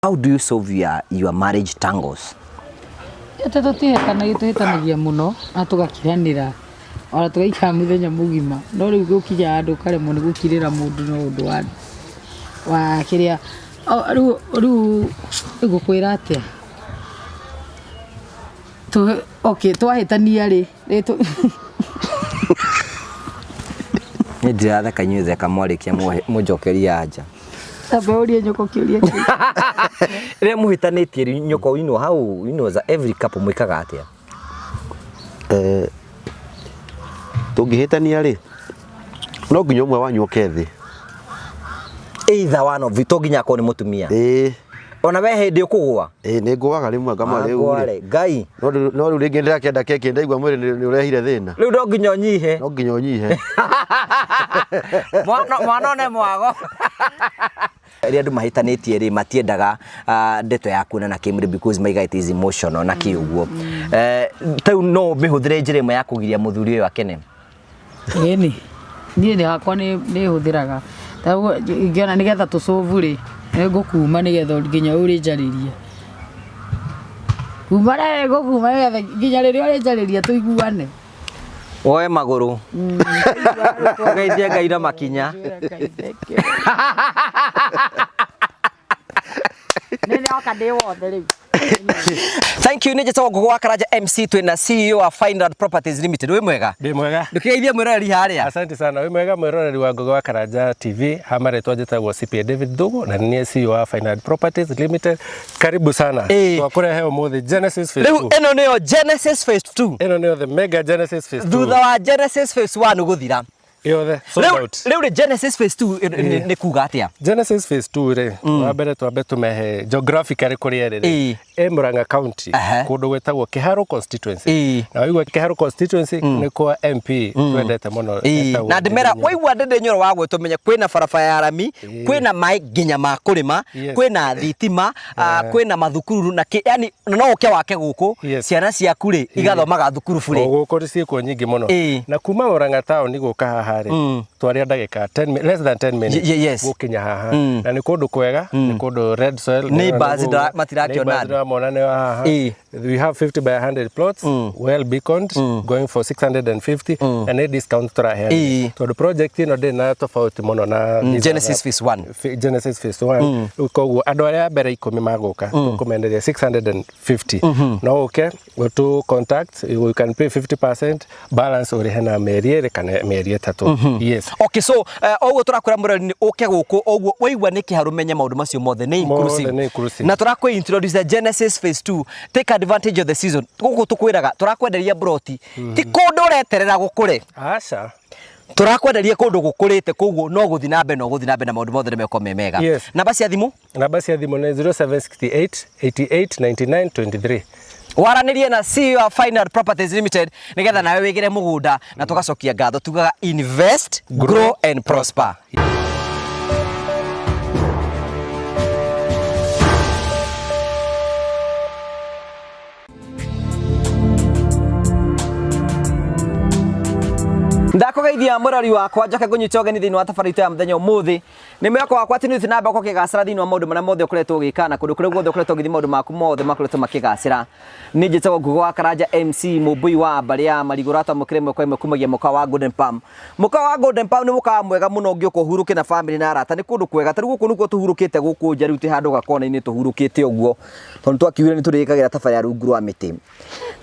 How do you solve your marriage tangles? Atĩ tũtihĩtanagia tũhĩtanagia mũno na tũgakiranĩra ona tũgaikara mũthenya mũgima no rĩu gũkinya handũ ũkaremwo nĩ gũkirĩra mũndũ no ũndũ wa kĩrĩa rĩu rĩu ngũkwĩra atĩa okay twahĩtania rĩ Niĩ ndiratheka inyuĩ theka mwarĩkia mũnjokerie anja. Amba ũrie nyũkwa kĩũria kĩu. Rĩrĩa mũhĩtanĩtie rĩ nyũkwa you know how you know as every couple mwĩkaga atĩa? Eh, tũngĩhĩtania rĩ no nginya ũmwe wanyu oke thĩ. Either one of you to nginya akorwo nĩ mũtumia. Ĩĩ. Ona we hĩndĩ ũkũgũa? Ĩĩ nĩ ngũaga rĩmwe ngama rĩu rĩ. Ngai. No rĩu rĩngĩ ndĩrakĩenda keki ndaigua mwĩrĩ nĩ ũrehire thĩna. Rĩu no nginya ũnyihe. No nginya ũnyihe. Mwana mwana one mwago. Rĩrĩa andũ mahĩtanĩtie rĩ matiendaga ndeto ya kuonana kĩmwĩrĩ because maiga it is emotional na kĩ ũguo. Tarĩu no ũmĩhũthĩre njĩra ĩmwe ya kũgiria mũthuri ũyũ akene. Ĩni, niĩ nĩ hakwa nĩ hũthĩraga. Ingĩona nĩgetha tũ solve rĩ, nĩ ngũkuma nĩgetha nginya ũrĩnjarĩria. Kuma rĩ, ngũkuma nĩgetha nginya rĩrĩa ũrĩnjarĩria tũiguane. Woe magũrũ. Ũgeithie Ngai na makinya. Nĩ ndoka ndĩ wothe rĩu. Thank you nĩ njĩtagwo Ngũgũ wa Karanja MC twĩna CEO wa Fineland Properties Limited wĩ mwega Ndĩ mwega. ndũkĩgeithie mwĩroreri harĩa Asante sana. Wĩ mwega mwĩroreri wa Ngũgĩ wa Karanja TV. Ha marĩtwa njĩtagwo CPA David Thugu na nĩ niĩ CEO wa Fineland Properties Limited. Karibu sana. Ĩĩ. Twakũrehe ũmũthĩ Genesis Phase rĩu 2. ĩno nĩyo Genesis Phase 2 Ĩno nĩyo the mega Genesis Phase 2. thutha wa Genesis Phase 1 gũthira Yothe sold Rĩu out. rĩu rĩ Genesis Phase 2 nĩ kuga atĩa? Genesis Phase 2 rĩ, wa mbere twambe tũmehe geographically kũrĩa ĩrĩ rĩ. Ĩ Murang'a County, kũndũ gwĩtagwo Kĩharũ constituency. Na waigua Kĩharũ constituency nĩ kwa MP twendete mũno etagwo Na ndĩmera Ndindi Nyoro. waigua Ndindi Nyoro wa gwĩtwo menye kwĩna barabara ya rami, kwĩna maĩ nginya ma kũrĩma, kwĩna thitima, kwĩna mathukuru na kĩ, yani na no ũke wake gũkũ, ciana ciaku rĩ igathomaga thukuru burĩ. O gũkũ ciĩkuo nyingĩ mũno. Na kuma Murang'a town gũka haha rĩ, twaria ndagĩka 10 less than 10 minutes gũkinya haha. Na nĩ kũndũ kwega, nĩ kũndũ red soil. Neighbors matirakĩona Neighbors ndĩramona nĩ haha. We have 50 by 100 plots, well beaconed, going for 650, na nĩ discount tũraheana. Tondũ project ĩno ndĩrĩ na tofauti mũno na these Genesis other Phase 1. Genesis Phase 1. Rĩu koguo andũ arĩa a mbere ikũmi magũka tũkũmenderia 650. No ũke ũtũ contact, you can pay 50%, balance ũrĩhe na mĩeri ĩrĩ kana mĩeri ĩtatũ. Yes. Okay, so oguo tũrakwĩra mũrori nĩ ũke gũkũ oguo waigua nĩ kĩharũ menye maũndũ macio mothe nĩ inclusive. Mothe nĩ inclusive. Na tũrakwĩ introduce Genesis Phase 2. Take advantage of the season. Gũkũ tũkwĩraga tũrakwenderia broti. Ti kũndũ ũreterera gũkũre. Aca. Tũrakwenderia kũndũ gũkũrĩte koguo no gũthiĩ na mbere no gũthiĩ na mbere na maũndũ mothe nĩ mekorwo me mega. Namba cia thimũ? Namba cia thimũ nĩ 0768 88 99 23. Waranĩrie na CEO wa Final Properties Limited nĩgetha nawe wĩgĩre mũgũnda na tũgacokia ngatho tugaga invest, grow and prosper. Ndakũgeithia mũrori wakwa njoke ngũnyite ũgeni thĩinĩ wa tabarĩra itũ ya mũthenya ũmũthĩ. Nĩ mwĩhoko wakwa atĩ nĩ ũthiĩ na mbere gũkĩgacĩra thĩinĩ wa maũndũ marĩa mothe ũkoretwo ũgĩka na kũndũ kũrĩa guothe ũkoretwo ũgĩthiĩ maũndũ maku mothe makoretwo makĩgacĩra. Niĩ njĩtagwo Ngũgĩ wa Karanja MC Mũmbũi wa mbarĩ ya Marigũ ũratwamũkĩra ĩmwe kwa ĩmwe kumagia mũkawa wa Golden Palm. Mũkawa wa Golden Palm nĩ mũkawa mwega mũno ũngĩũka ũhurũke na famĩlĩ na arata. Nĩ kũndũ kwega, ta rĩu gũkũ nĩkuo tũhurũkĩte gũkũ nja rĩu twĩ handũ gakona-inĩ tũhurũkĩte ũguo. Tondũ twakiugire nĩ tũrĩkagĩra tabarĩra rungu rwa mĩtĩ.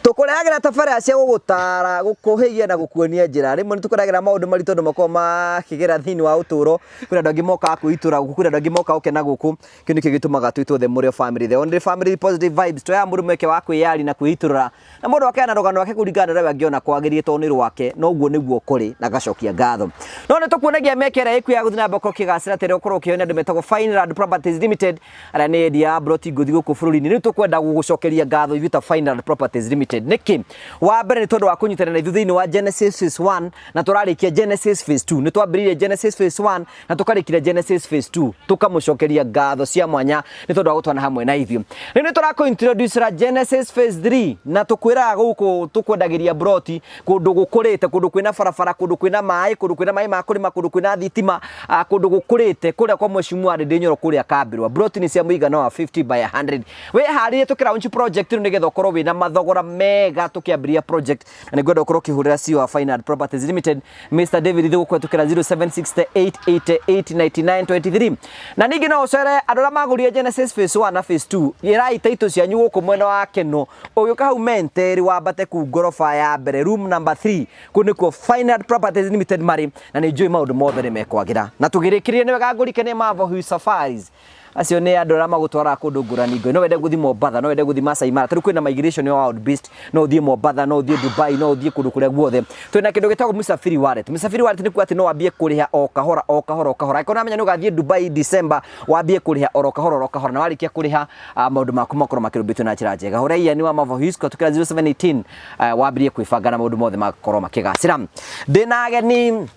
Tũkũrehagĩra tabarĩra cia gũgũtara, gũkũhĩgia na gũkuonia njĩra. Rĩmwe nĩ tũkũrehagĩra maũndũ maritũ andũ makoragwo makĩgera thĩinĩ wa ũtũũro. Kwĩna andũ angĩ mokaga kwĩitũra gũkũ, kwĩna andũ angĩ mokaga gũkena gũkũ. Kĩu nĩkĩo gĩtũmaga twĩtwo the Mũrĩo family, the only family with positive vibes. Tũheaga mũndũ mweke wa kwĩyaria na kwĩitũrũra. Na mũndũ akeana rũgano rwake kũringana na ũrĩa we angĩona kwagĩrĩire tondũ nĩ rwake. Na ũguo nĩguo kũrĩ na agacokia ngatho. No nĩ tũkuonagia mĩeke ĩrĩa ĩkuo ya gũthiĩ na mbere gũkorwo ũkĩgacĩra ta ĩrĩa ũkoragwo ũkĩheo nĩ andũ metagwo Fineland Properties Limited. Arĩa nĩ endia a mburoti ngũthi gũkũ bũrũri-inĩ. Rĩu tũkwenda gũgũcokeria ngatho ithuĩ ta Fineland Properties Limited. Nĩkĩ? Wa mbere nĩ tondũ wa kũnyitanĩra na ithuĩ thĩinĩ wa Genesis Phase 1 na tũrarĩkia Tũkarĩkia Genesis phase 2. Nĩ twambĩrĩirie Genesis phase 1 na tũkarĩkire Genesis phase 2. Tũkamũcokeria ngatho cia mwanya nĩ tondũ wa gũtwana hamwe na ithuĩ. Rĩu nĩ tũrakũ introduce ra Genesis phase 3 na tũkwĩraga gũkũ tũkwendagĩria broti kũndũ gũkũrĩte, kũndũ kwĩna barabara, kũndũ kwĩna maĩ, kũndũ kwĩna maĩ ma kũrĩma, kũndũ kwĩna thitima, kũndũ gũkũrĩte kũrĩa kwa Mheshimiwa Ndindi Nyoro kũrĩa Kambĩrwa. Broti nĩ cia mũigana wa 50 by 100. Wĩharĩrie tũkĩ launch project rĩu nĩgetha ũkorwo wĩna mathogora mega tũkĩambĩrĩria project, na nĩngwenda ũkorwo ũkĩhũrĩra CEO wa Fine Art Properties Limited Mr David Ithu gũkũhetũkĩra 0768889923. Na ningĩ no ũcere andũ arĩa magũrire Genesis phase 1 na phase 2, ĩrai taitũ cianyu gũkũ mwena wa Keno, ũgĩũka hau Menteri wambate kuu ngoroba ya mbere room number 3, kũu nĩkuo Fine Art Properties Limited marĩ, na nĩ njũĩ maũndũ mothe nĩ mekwagĩra. Na tũgĩrĩkĩrĩria nĩ wega ngũrikanie Mavo Safaris, acio nĩ andũ arĩa magũtwaraga kũndũ ngũrani ngũrani. No wende gũthiĩ Mombatha, no wende gũthiĩ Masai Mara, tarĩu kwĩna migration ya wild beast, no ũthiĩ Mombatha, no ũthiĩ Dubai, no ũthiĩ kũndũ kũrĩa guothe. Twĩna kĩndũ gĩtagwo Msafiri Wallet. Msafiri Wallet nĩ kuga atĩ no wambie kũrĩha o kahora o kahora o kahora. Angĩkorwo nĩwamenya nĩ ũgathiĩ Dubai December, wambie kũrĩha oro kahora oro kahora, na warĩkia kũrĩha maũndũ maku makorwo makĩrũmbĩtio na njĩra njega. Hũra Ian wa Mavo Hughes kũhetũkĩra 0718 wambĩrĩrie kwĩbanga na maũndũ mothe makorwo makĩgacĩra. Ndĩna ageni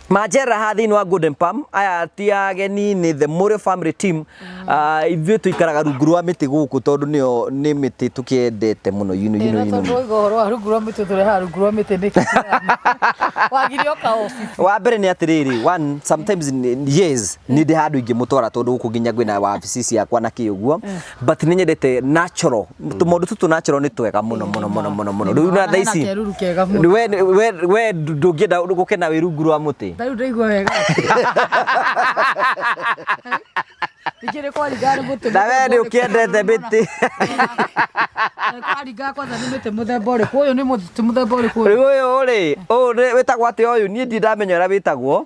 manjerera haha thĩinĩ wa Golden Palm. Aya ti ageni, nĩ the Mũrĩo family team. Ithuĩ tũikaraga rungu rwa mĩtĩ gũkũ tondũ nĩyo nĩ mĩtĩ tũkĩendete mũno, you know, you know, Na you know. tondũ waiga ũhoro wa rungu rwa mĩtĩ, tũrehaga rungu rwa mĩtĩ nĩkĩ? Wagire oka office. Wa mbere nĩ atĩrĩrĩ, one sometimes yes, nĩ ndĩ handũ ingĩmũtwara tondũ gũkũ nginya ngwĩna wabici ciakwa na kĩ ũguo, but nĩ nyendete natural tũmaũndũ tũtũ, natural nĩ twega mũno mũno mũno mũno mũno. Rĩu na thaa ici Hena keruru kega mũno. We ndũngĩenda gũkena wĩ rungu rwa mũtĩ? Ta rĩu ndaigua wega. Ningĩ nĩ kwaringaga nĩ mũtĩ Na we nĩ mũthemba ũrĩkũ? ũkĩendete mĩtĩ. Nĩ kwaringaga kwanza nĩ mĩtĩ mũthemba ũrĩkũ? Ũyũ nĩ mũtĩ mũthemba ũrĩkũ ũyũ? Rĩu ũyũ rĩ, ũyũ wĩtagwo atĩa ũyũ? Niĩ ndirĩ ndamenya ũrĩa wĩtagwo,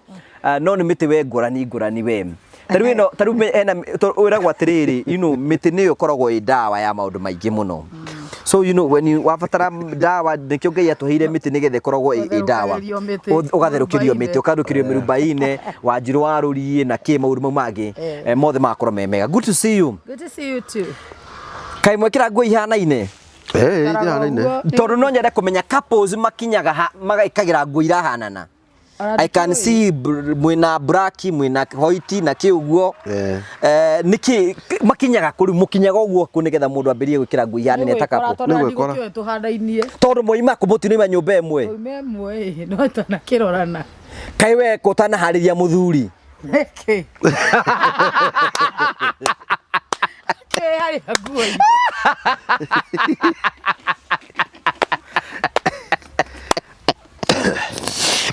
no nĩ mĩtĩ we ngũrani ngũrani we. Ta rĩu ĩno, ta rĩu hena wĩragwo atĩrĩrĩ, mĩtĩ nĩyo ĩkoragwo ĩ ndawa ya maũndũ maingĩ mũno. So you know when you wabatara ndawa, nĩkĩo Ngai atũheire mĩtĩ nĩgetha ĩkoragwo ĩ ndawa. Ũgatherũkagĩrio mĩtĩ. Ũgatherũkĩrio mĩtĩ, Mĩrubaine. ũgatherũkĩrio mĩrubaine, wanjirũ wa rũriĩ na kĩ maũndũ mau mangĩ. Mothe magakorwo me mega. Good to see you. Good to see you too. Kaĩ mwekĩra nguo ihanaine? Eh, ihanaine. Tondũ no nyende kũmenya couples makinyaga ha magekagĩra nguo irahanana. I can see mwĩna black, mwĩna white na kĩ ũguo. Nĩkĩ makinyaga kũrĩ mũkinyaga ũguo kũ nĩgetha mũndũ ambĩrĩrie gwĩkĩra nguo ihanaine ta couple? Nĩ gwĩkora. Nĩ tũhanainie. Tondũ mwaima kũ mũtinoima nyũmba ĩmwe? Twauma ĩmwe ĩ, no twanakĩrorana. Kaĩ we kũ ũtanaharĩria mũthuri? Nĩkĩ? Kĩ harĩa nguo-inĩ?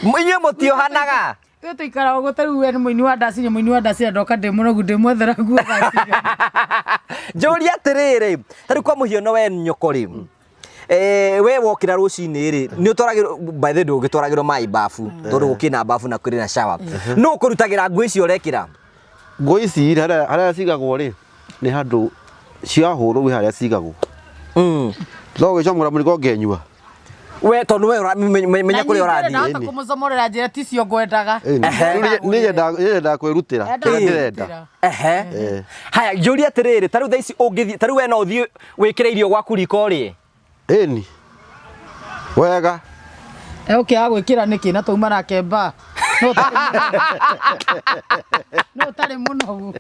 Inyuĩ mũtiohanaga? Ithuĩ tũikaraga ũguo, ta rĩu we nĩ mũini wa ndaci, nĩ mũini wa ndaci, na ndoka ndĩ mũnogu ndĩmwethera nguo thaa cigana. Njũria atĩrĩrĩ, ta rĩu kwa mũhiano we nyoko rĩ, we wokĩra rũcinĩ rĩ, nĩ ũtwaragĩrwo, by the way ndũngĩtwaragĩrwo maĩ bafu tondũ gũkĩna bafu na kwĩrĩ na shower, nũ ũkũrutagĩra nguo icio ũrekĩra? Nguo ici rĩ, harĩa cigagwo rĩ, nĩ handũ ciahũrwo gwĩ harĩa cigagwo. No gwĩcomora mũrigo ngenyua. We tondũ we menya kũrĩa ũrathiĩ. Ndahota kũmũcomorera njĩra ticio ngwendaga. Ĩni. Niĩ nyendaga kwĩrutĩra kĩrĩa ndĩrenda. Haya, njũria atĩrĩrĩ, ta rĩu thaa ici ũngĩthiĩ, ta rĩu we no ũthiĩ wĩkĩre irio gwaku riko ũrĩe? Ĩni. Wega. Ũkĩaga gwĩkĩra nĩkĩ na twauma nake mbaa? No ũtarĩ mũnogu.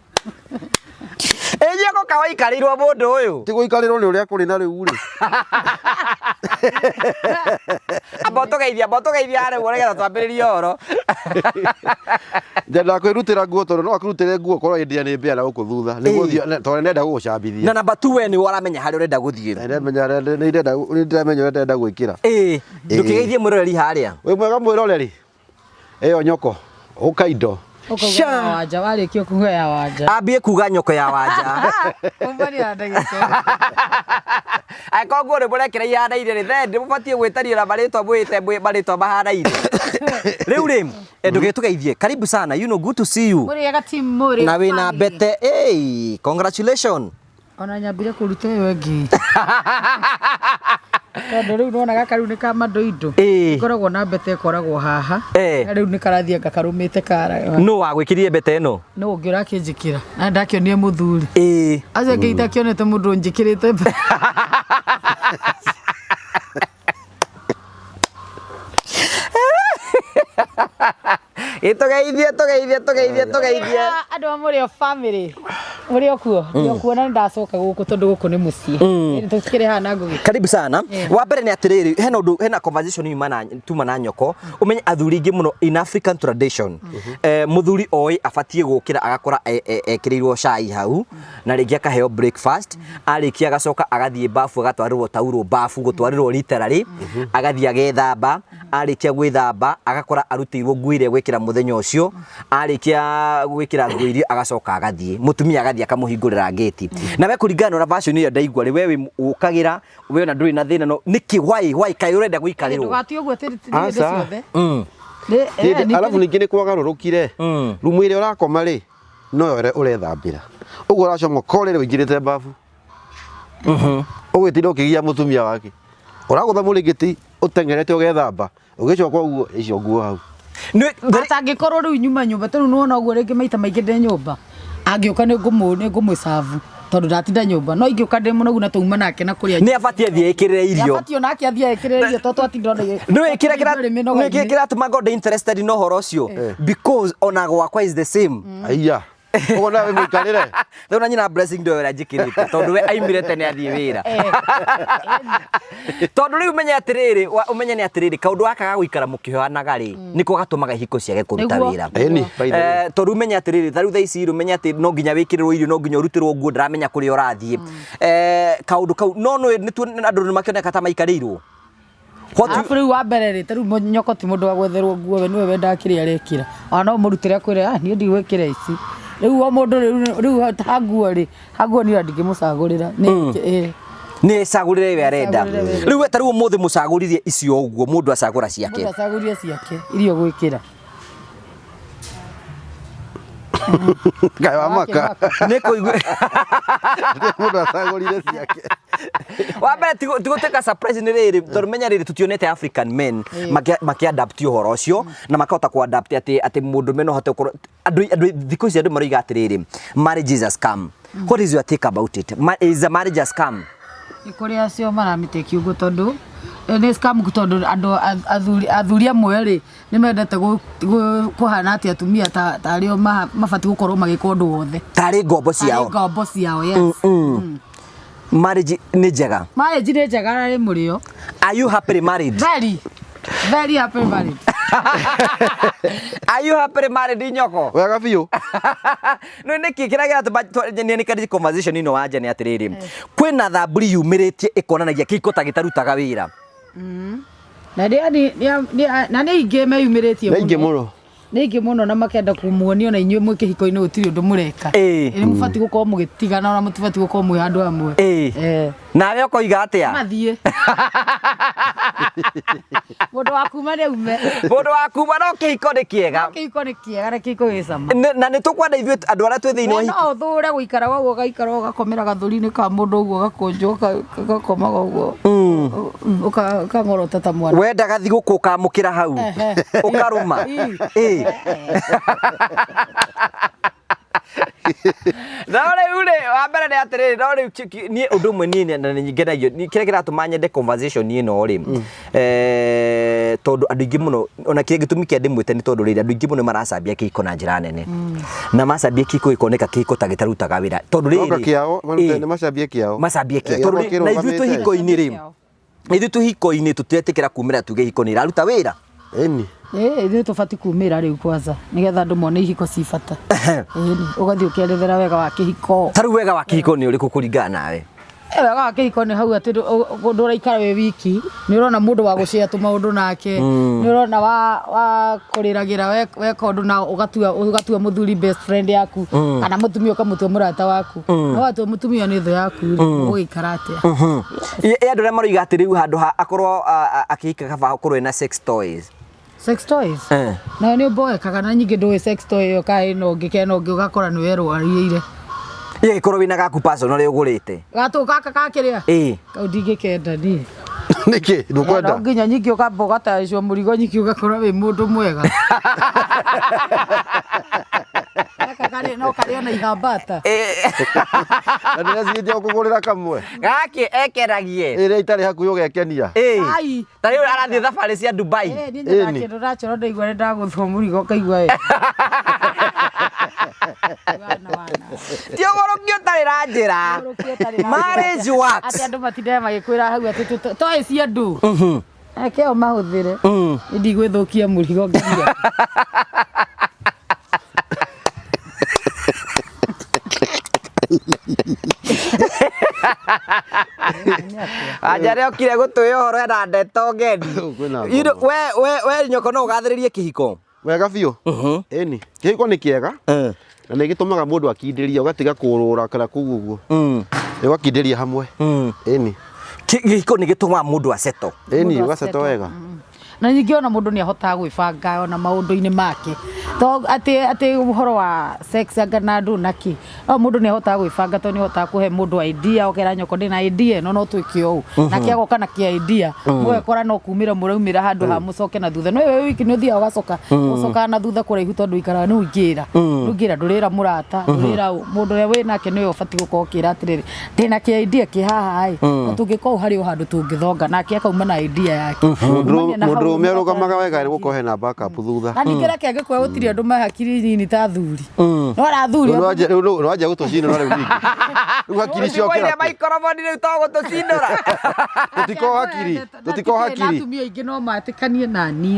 Ĩ nyoko ka waikarĩirwo mũndũ ũyũ? Ti gũikarĩrwo nĩ ũrĩa kũrĩ na rĩu rĩ. Amba ũtũgeithie, amba ũtũgeithie harĩa ũguo nĩgetha twambĩrĩrie ũhoro. Nyendaga kwĩrutĩra nguo tondũ no akũrutĩre nguo korwo hĩndĩ ĩrĩa nĩ mbĩa na gũkũ thutha. Nĩguo ũthiĩ tondũ nĩndenda gũgũcambithia. Na namba 2 we nĩ ũramenya harĩa ũrenda gũthiĩ. Nĩndamenya nĩndĩramenya ũrĩa ndĩrenda gwĩkĩra. Ĩĩ, ndũkĩgeithie mwĩroreri harĩa. Wĩ mwega mwĩroreri? Ĩyo nyoko, ũka indo. Ũkauga ya wanja, warĩkia kuga ya wanja. Ambie kuga nyoko ya wanja. Kumania na ndagĩka. Angĩkorwo nguo nĩ mũrekĩra ihanaine rĩ, then nĩ mũbatiĩ gwĩtanio na marĩtwa mwĩte marĩtwa mahanaine. Rĩu rĩ, ndũgĩtũgeithie. Karibu sana, you know, good to see you. Mũrĩega team Mũrĩo Na wĩna family. mbete, hey, congratulations. Ona nyambire kũruta ĩyo ĩngĩ. Tondũ rĩu nona gaka rĩu nĩ ka mandoindo. Ngoragwo na mbete ĩkoragwo haha. Na rĩu nĩ karathiĩ anga karũmĩte kara. Nũ wagwĩkĩrire mbete ĩno? Nũ ũngĩ ũrakĩnjĩkĩra? Na ndakĩonire mũthuri. Acio angĩ itakĩonete mũndũ ũnjĩkĩrĩte mbete. Ĩtũgeithie, tũgeithie, tũgeithie, tũgeithie. Andũ a Mũrĩo family mũrĩ o kuo ndĩ o kuo na nĩ ndacoka gũkũ tondũ gũkũ nĩ mũciĩ. Tũtikĩrĩ haha na ngũgĩ. Karibu sana. Wa mbere nĩ atĩrĩrĩ, hena ũndũ, hena conversation yuma na tuma na nyoko. Ũmenye athuri aingĩ mũno in African tradition, mũthuri oĩ abatiĩ gũkĩra agakora ekĩrĩirwo cai hau na rĩngĩ akaheo breakfast, arĩkia agacoka agathiĩ bafu agatwarĩrwo taurũ bafu, gũtwarĩrwo literally, agathiĩ agethamba, arĩkia gwĩthamba agakora arutĩirwo nguo iria egwĩkĩra mũthenya ũcio, arĩkia gwĩkĩra nguo iria agacoka agathiĩ, mũtumia agathiĩ akamũhingũrĩra ngĩti. Na we kũringana na ũrĩa version ĩyo ndaigua rĩ, we wĩ ũkagĩra, we ona ndũrĩ na thĩna, no nĩkĩ, why kaĩ ũrenda gũikarĩrwo? Ndũgatue ũguo atĩ ti hĩndĩ Aca. ciothe. Nĩ- Arabu ningĩ nĩ kwagarũrũkire. Rumu ĩrĩa ũrakoma rĩ, noyo ũrethambĩra. Ũguo ũracomoka ũrĩrĩ ũingĩrĩte babu. Ũgĩtinda ũkĩgia mũtumia wake. Ũragũtha mũrĩngĩti ũteng'erete ũgethamba, ũgĩcoka ũguo icio nguo hau. Atangĩkorwo rĩu nyuma nyũmba tondũ nĩwona ũguo rĩngĩ maita maingĩ ndĩ nyũmba, angĩũka nĩ ngũmũcabu tondũ ndatinda nyũmba, no ingĩũka ndĩ mũnogu na twauma nake na kũrĩa Nĩ abatiĩ athiĩ ekĩrĩre irio. Nĩ abatiĩ onake athiĩ ekĩrĩre irio tondũ twatinda ona Nĩ kĩrĩa kĩratũma ngorwo ndĩ interested na ũhoro ũcio, because ona gwakwa is the same. Aiya. Ũguo nawe mũikarĩre. Rĩu na nyina Blessing ndoĩ ũrĩa njĩkĩrĩte tondũ we aimire tene athiĩ wĩra. Tondũ rĩu ũmenye atĩrĩrĩ, ũmenye nĩ atĩrĩrĩ, kaũndũ gaka ga gũikara mũkĩhoyanaga rĩ, nĩko gatũmaga ihiko ciage kũruta Nĩguo. wĩra. Ĩni, by the way. Tondũ ũmenye atĩrĩrĩ, ta rĩu thaa ici rĩ, ũmenye atĩ no nginya wĩkĩrĩrwo irio, no nginya ũrutĩrwo nguo, ndaramenya kũrĩa ũrathiĩ. Kaũndũ kau, no nĩ andũ nĩ makĩoneka ta maikarĩirwo. What Arabu rĩu wa mbere rĩ, ta rĩu nyoko ti mũndũ wa gwetherwo nguo, we nĩwe wendaga kĩrĩa arekĩra. Ona no ũmũrutĩre akwĩre, ah, niĩ ndigwĩkĩra ici. Rĩu o mũndũ rĩu ha nguo rĩ, ha nguo niĩ ndingĩmũcagũrĩra. Nĩ Nĩ ecagũrĩre we arenda. Ecagũrĩre we. Rĩu we ta rĩu ũmũthĩ mũcagũririe icio ũguo, mũndũ acagũra ciake. Mũndũ acagũrie ciake iria ũgwĩkĩra. Kaĩ wa maka. Nĩ kũigua. Mũndũ acagũrire ciake. Wa mbere ti gũtuĩka surprise nĩ rĩrĩ, tondũ menya rĩrĩ tutionete African men makĩ-adapt ũhoro ũcio na makahota kũ-adapt atĩ mũndũrũme no ahote gũkorwo andũ thikũ ici andũ maroiga atĩrĩrĩ, marriage is a scam. What is your take about it? Is a marriage a scam? Nĩ kũrĩ acio maramĩtĩkia ũguo tondũ nĩ scam tondũ andũ athuri amwe rĩ nĩ mendete kũhana atĩ atumia tarĩ o mabatiĩ gũkorwo magĩka ũndũ wothe. Tarĩ ngombo ciao. Tarĩ ngombo ciao, yes. Marriage nĩ njega. Marriage nĩ njega na nĩ mũrĩo. Are you happily married? Very, very happily married. Are you happily married, Nyoko? Wega biũ. No nĩkĩ kĩrĩa kĩratũma nĩ nĩ conversation ĩno wanja nĩ atĩrĩrĩ, kwĩna thamburi yumĩrĩtie ĩkonanagia kĩhiko ta gĩtarutaga wĩra. Na nĩ aingĩ meyumĩrĩtie Nĩ aingĩ mũno. Nĩ aingĩ mũno na makenda kũmuonia ona inyuĩ mwĩ kĩhiko-inĩ gũtirĩ ũndũ mũreka. Nĩ mũbatiĩ gũkorwo mũgĩtigana ona mũtibatiĩ gũkorwo mwĩ handũ hamwe. Nawe ũkoiga atĩa? Mathiĩ. Mũndũ wa kuma nĩ aume. Mũndũ wa kuma no kĩhiko nĩ kĩega. No kĩhiko nĩ kĩega na kĩhiko gĩ cama. Na nĩ tũkwenda ithuĩ andũ arĩa twĩ thĩinĩ wa We no ũthũre gũikara ũguo, ũgaikara ũgakomera gathũri-inĩ ka mũndũ ũguo, ũgakũnjwo, ũgakomaga ũguo. Ũkang'orota ta mwana. Wendaga thigũkũ ũkamũkĩra hau. Ũkarũma. No rĩu rĩ, wa mbere nĩ atĩrĩrĩ, no rĩu niĩ ũndũ ũmwe niĩ na nĩ ngenagio, niĩ kĩrĩa kĩratũma nyende conversation ĩno rĩ, tondũ andũ aingĩ mũno, ona kĩrĩa gĩtũmi kĩa ndĩmwĩte nĩ tondũ rĩrĩ, andũ aingĩ mũno maracambia kĩhiko na njĩra nene. Na macambia kĩhiko gĩkoneka kĩhiko ta gĩtarutaga wĩra. Tondũ rĩrĩ, Noka kĩao, nĩ macambie kĩao. Macambie kĩao. Tondũ rĩ, na ithuĩ twĩ Kĩrũgamĩte. hiko-inĩ rĩ, ithuĩ twĩ hiko-inĩ tũtiretĩkĩra kumĩra tuge hiko nĩ iraruta wĩra. Ĩni. Ithuĩ tũbatiĩ kumĩra rĩu kwanza nĩgetha andũ mone ihiko ci bata. Ĩni, ũgathiĩ ũkerethera wega wa kĩhiko. Ta rĩu wega wa kĩhiko nĩ ũrĩkũ kũringana nawe? Wega wa kĩhiko nĩ hau atĩ ndũraikara wĩ wiki, nĩ ũrona mũndũ wa gũcea tũmaũndũ nake, nĩ ũrona wa kũrĩragĩra weka ũndũ na ũgatua mũthuri best friend yaku, kana mũtumia ũkamũtua mũrata waku. No watua mũtumia nĩ thũ yaku rĩ, ũgũgĩikara atĩa? Andũ arĩa maroiga atĩ rĩu handũ ha akorwo akĩhika kaba akorwo ena sex toys. Sex toys? Nayo nĩ ũmboekaga na nyingĩ ndũĩ sex toy ĩyo kana ĩno ũngĩ kana ĩno ũngĩ ũgakora nĩ werwarĩire. Ĩgĩkorwo wĩna gaku personal ũrĩa ũgũrĩte. Gatũ gaka ka kĩrĩa? Kau ndingĩkenda niĩ. Nĩkĩ? Ndũkwenda? No nginya nyingĩ ũkamba ũgatayaricwo mũrigo nyingĩ ũgakorwo wĩ mũndũ mwega. Gaka No karĩo na ihambata. Na ndĩrecirĩtie gũkũgũrĩra kamwe. Gakĩ ekeragie. Ĩrĩa itarĩ hakuhĩ ũgekenia. Ĩĩ. Ai. Ta rĩu arathiĩ thabarĩ cia Dubai. Eh, niĩ nyendaga Ĩni. kĩndũ ndachora ndaigua nĩ ndagũthwo mũrigo ngaigua wega. Wana, wana. Ti ũgũrũki ũtarĩ na njĩra. Ũgũrũki ũtarĩ na njĩra. Marriage works. Atĩ andũ matindaga magĩkwĩra hau atĩ toĩ cia andũ. Reke o mahũthĩre. Niĩ ndigwĩthũkia mũrigo nginya. Anja nĩ okire gũtũhe ũhoro ena ndeto ngeni. Kwĩna You know, ngombo. we nyoko no ũgathĩrĩrie kĩhiko. Wega biũ. Ĩni. Kĩhiko nĩ kĩega. Na nĩ gĩtũmaga mũndũ akindĩrie ũgatiga kũrũra kana kũu ũguo. Ũgakindĩria hamwe. Ĩni. Kĩhiko nĩ gĩtũmaga mũndũ aceto. Ĩni Mũndũ ũgaceto aceto. wega. Na ningĩ ona mũndũ nĩ ahotaga gwĩbanga ona maũndũ-inĩ make to atĩ atĩ ũhoro wa sex anga na andũ na kĩ no mũndũ nĩ ahotaga gwĩbanga tondũ nĩ ahotaga kũhe mũndũ idea ũkera nyoko ndĩ na idea ĩno no twĩke ũũ nake agoka na kĩa idea mũgekora no kumĩra mũraumĩra handũ ha mũcoke na thutha no wewe wiki nĩ ũthiaga ũgacoka ũcokaga na thutha kũraihu tondũ ũikaraga nĩ ũingĩra ndũngĩra ndũrĩra mũrata ndũrĩra ũ mũndũ ũrĩa wĩ nake nĩwe ũbatiĩ gũkorwo ũkĩra atĩrĩrĩ ndĩna kĩa idea kĩ haha ĩ na tũngĩkorwo harĩ o handũ tũngĩthonga nake akauma na idea yake Kumania na hau Mũndũrũme mũgakora arũgamaga wega nĩ gũkorwo hena backup thutha. na ningĩ reke angĩkorwo gũtirĩ andũ me hakiri nini ta athuri no arathuri Rĩu nĩwanjia- rĩu nĩ wanjia gũtũcinũra rĩu ningĩ. Rĩu hakiri ciokĩra Ũtigũire kũ? maikoroboni rĩu to gũtũcindũra. Tũtiko hakiri. Tũtiko hakiri. atumia aingĩ no matĩkanie nani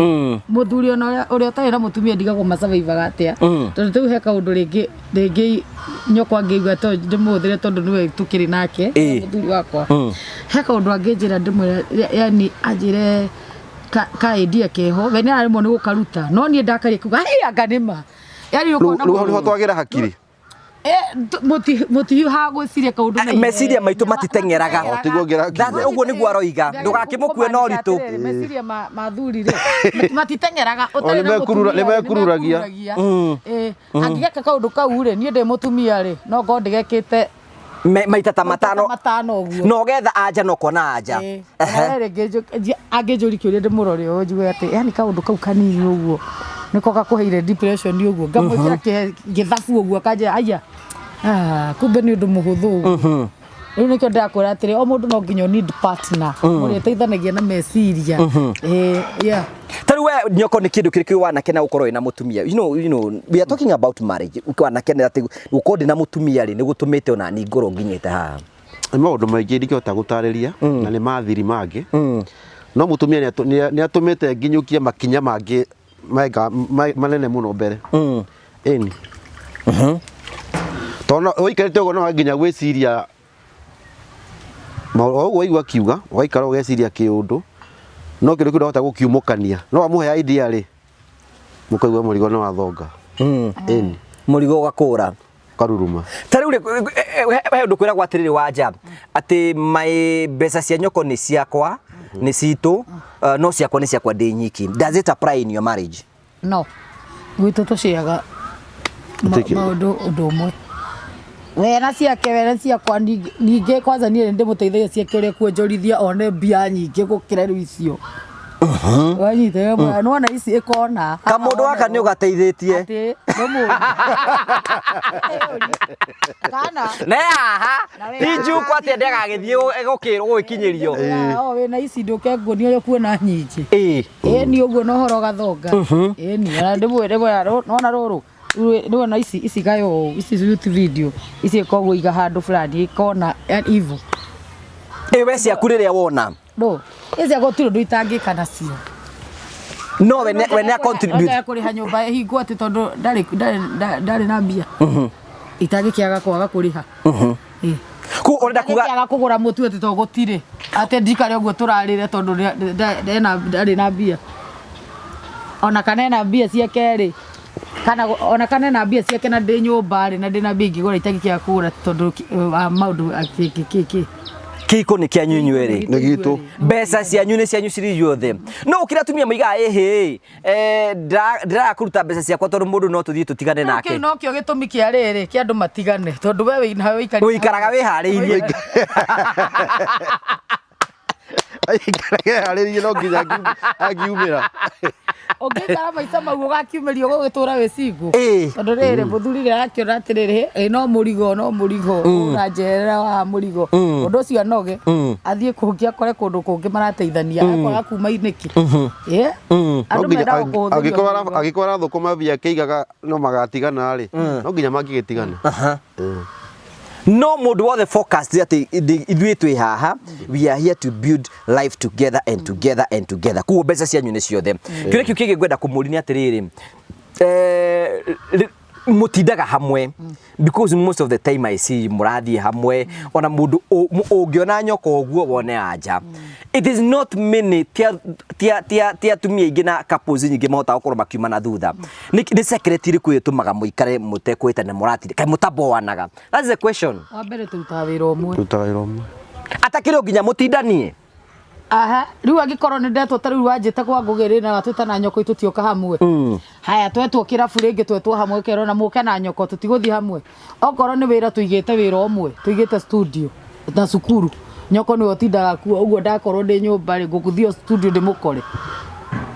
mũthuri ona ũrĩa ũtarĩ na mũtumia ndigagwo macabaibaga atĩa tondũ rĩu he kaũndũ rĩngĩ rĩngĩ nyokwa angĩigua to ndĩmũhũthĩre tondũ nĩwe tũkĩrĩ nake Ĩĩ. mũthuri wakwa he kaũndũ angĩnjĩra ndĩmwĩre yani anjĩre ka idea keho we nĩ araremwo nĩ gũkaruta no niĩ ndakaria kuga "Hĩ, anga nĩ ma yani Rĩu ũkona rĩu hau nĩho mũndũ- twagĩra hakiri. Mũtihiũhaga gwĩciria kaũndũ na ihenya. Meciria maitũ matiteng'eraga. O, tiguo ngĩra That's- ũguo nĩguo aroiga. Ndũgakĩmũkue na ũritũ. Atĩrĩrĩ, meciria ma athuri rĩ matiteng'eraga O, ũtarĩ na nĩmekurura- mũtumia rĩ, nĩmekururagia. nĩmekururagia. Ĩ, angĩgeka kaũndũ kau rĩ niĩ ndĩ mũtumia rĩ no ngorwo ndĩgekĩte Maita ta matano matano ũguo na ũgetha anja na ũkona anja. Ĩ, ona we rĩngĩ angĩnjũria kĩũria ndĩmũrore ũũ njigue atĩ yani kaũndũ kau kanini ũguo nĩko gakũheire depression ũguo ngamwĩkĩra gĩthabu ũguo akanjĩra aya ah, kumbe nĩ ũndũ mũhũthũ ũguo rĩu nĩkĩo ndĩrakwĩra atĩrĩ o mũndũ no nginya need partner ũrĩa ũteithanagia na meciria Ĩ, yeah. Ta rĩu we nyoko nĩ kĩndũ kĩrĩkũ wanakena gũkorwo wĩna mũtumia? You know, we are talking about marriage. Wanakena atĩ gũkorwo ndĩ na mũtumia rĩ nĩ gũtũmĩte ona niĩ ngorwo nginyĩte haha. Nĩ maũndũ maingĩ ndingĩhota gũtarĩria na nĩ mathiri mangĩ no mũtumia nĩ atũmĩte nginyũkie makinya mangĩ manene mũno mbere. Ĩni tondũ ũikarĩte ũguo no nginya gwĩciria o ũguo waigua akiuga ũgaikara ũgeciria kĩũndũ no kĩndũ kĩu ndahota gũkiumũkania no wamũhe idea rĩ mũkaigua mũrigo nĩ wathonga. Ĩni. Mũrigo ũgakũra. Karuruma. Ta rĩu rĩ he ũndũ kwĩragwo atĩrĩrĩ wanja atĩ my mbeca cia nyoko nĩ ciakwa nĩ citũ no ciakwa nĩ ciakwa ndĩ nyiki. Does it apply in your marriage? No gwitũ tũciaga maũndũ ũndũ ũmwe wena ciake wena ciakwa ningĩ kwanza niĩ nĩndĩmũteithagia ciake ũrĩa kuonjorithia one mbia nyingĩ gũkĩra rĩu icio wanyita nĩwona ici ĩkona Kamũndũ gaka nĩ ũgateithĩtie. Atĩ nĩ mũũru. Kana Ne haha Na wĩ ti haha. njuku atĩ ndagagĩthiĩ gũkĩrwo gũgĩkinyĩrio. O wĩna ici ndũke nguonie ũrĩa kuona nyingĩ. Ĩĩ. Ĩni ũguo na ũhoro ũgathonga. Ĩni ona ndĩmwĩre nĩwona rũrũ nĩwona ici ici gayo ũũ ici shoot video ici ĩkoragwo iga handũ fulani ĩkona yani hivyo. Ĩ we ciaku rĩrĩa wona. No ici gũtirĩ ũndũ itangĩka nacio. No we nĩ contribute. Njaga kũrĩha nyũmba ĩhingwo atĩ tondũ ndarĩ na mbia. Itangĩkĩaga kwaga kũrĩha. Ĩ. Ku ũrenda kuga Itangĩkĩaga kũgũra mũtu atĩ tondũ gũtirĩ. Atĩ ndikare ũguo tũrarĩre tondũ ndarĩ na mbia. Ona kana ena mbia ciake rĩ kana ona kana ena mbia ciake na ndĩ nyũmba rĩ na ndĩ na mbia ingĩgũra itangĩkĩaga kũgũra tondũ wa maũndũ kĩ kĩ kĩ. kĩhiko nĩ kĩanyu inyuerĩ. Nĩ gitũ. Mbeca cianyu nĩ cianyu cirĩ inyuothe. No ũkĩra atumia moigaga ĩhĩ ndĩraga kũruta mbeca ciakwa tondũ mũndũ no tũthiĩ tũtigane nake. Kĩu nokĩo gĩtũmi kĩa rĩrĩ kĩa andũ matigane tondũ we wĩna wĩikarĩte Ũikaraga wĩharĩirie. Aikarage harĩrie no nginya angiumĩra. Ũngĩikara maica mau ũgakiumĩrio ũgũgĩtũra wĩ single. Ĩĩ. Tondũ rĩrĩ mũthuri rĩrĩa arakĩona atĩrĩrĩ, ĩ no mũrigo no mũrigo ũranjeherera wa mũrigo. Ũndũ ũcio anoge athiĩ kũngĩ akore kũndũ kũngĩ marateithania akwaga kuma nĩkĩ. Ĩ? No Andũ nginya mendaga kũhũthĩrio angĩkorwo mũrigo. angĩkorwo arathũkũma mbia akĩigaga no magatigana rĩ, no nginya mangĩgĩtigana. No mũndũ wothe focused atĩ ithuĩ twĩ haha, we are here to build life together and together and together. Koguo mbeca cianyu nĩ ciothe. Kĩũria kĩu kĩngĩ ngwenda kũmũria nĩ atĩrĩrĩ, mũtindaga hamwe because most of the time I see mũrathiĩ hamwe, ona mũndũ ũngĩona nyoka ũguo wone anja. It is not many tia atumia aingĩ na couples nyingĩ mahotaga gũkorwo makiuma na thutha. Nĩ secret ĩrĩkũ ĩtũmaga mũikare mũtekwĩhĩtania mũratinda kaĩ mũtaboanaga? That's the question. Wa mbere tũrutaga wĩra ũmwe. Tũrutaga wĩra ũmwe. Atakĩrĩ o nginya mũtindanie. Aha, rĩu angĩkorwo nĩ ndetwo ta rĩu wanjĩte kwa Ngũgĩ rĩ na watwĩta na nyoko tũtioka hamwe. Haya twetwo kĩrabu rĩngĩ twetwo hamwe ũkerwo na mũke na nyoko tũtigũthiĩ hamwe. Okorwo nĩ wĩra tũigĩte wĩra ũmwe, tũigĩte studio na cukuru. Nyoko nĩwe ũtindaga kuo ũguo ndakorwo ndĩ nyũmba rĩ ngũgũthiĩ o studio ndĩmũkore.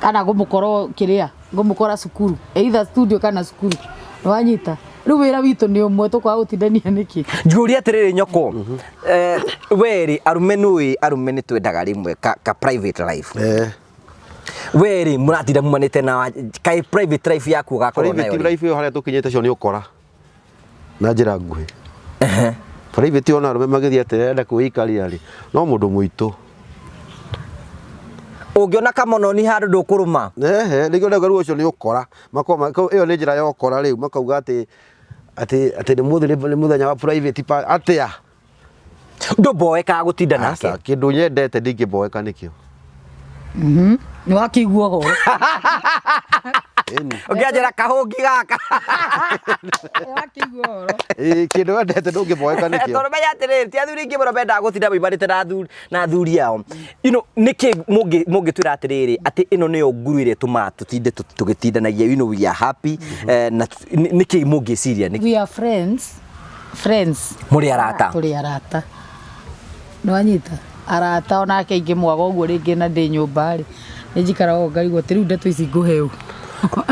Kana ngũmũkora kĩrĩa, ngũmũkora cukuru. Either studio kana cukuru. Nĩwanyita? Rĩu wĩra witũ nĩ ũmwe tũkwaga gũtindania nĩkĩ? Njũria atĩrĩrĩ nyoko, we rĩ arume nũĩ arume nĩ twendaga rĩmwe ka private life. We rĩ mũratinda mumanĩte na kaĩ private life yaku ũgakorwo nayo Private rĩ? life ĩyo harĩa tũkinyĩte cio nĩ ũkora na njĩra nguhĩ. Private ona arũme magĩthiĩ atĩ enda kwĩikaria rĩ, no mũndũ mũitũ. Ũngĩona kamononi handũ ndũkũrũma. Ehe, nĩkĩo ndauga rĩu ũcio nĩ ũkora. Ĩyo nĩ njĩra ya ũkora rĩu makauga atĩ atĩ atĩ nĩ mũthĩ nĩ mũthenya wa private atĩa? Ndũmboekaga gũtinda nake. Aca, kĩndũ nyendete ndingĩmboeka nĩkĩo. Nĩ wakĩigua ũhoro. Ĩni. Ũngĩanjĩra kahũngi gaka. Nĩ wakĩigua ũhoro. Ĩĩ, kĩndũ wendete ndũngĩmboeka nĩkĩo. Tondũ menya atĩrĩrĩ, ti athuri aingĩ mũno mendaga gũtinda maimanĩte na athuri ao. You know, nĩkĩ mũngĩtwĩra atĩrĩrĩ, atĩ ĩno nĩyo nguru ĩrĩa ĩtũmaga tũtinde tũgĩtindanagia, you know, we are happy, na nĩkĩ mũngĩciria? Nĩkĩ? We are friends. Friends. Mũrĩ arata. Tũrĩ arata. Nĩwanyita? Arata onake ingĩmwaga ũguo rĩngĩ na ndĩ nyũmba rĩ, nĩ njikaraga ũguo ngarigwo atĩ rĩu ndeto ici ngũhe ũ?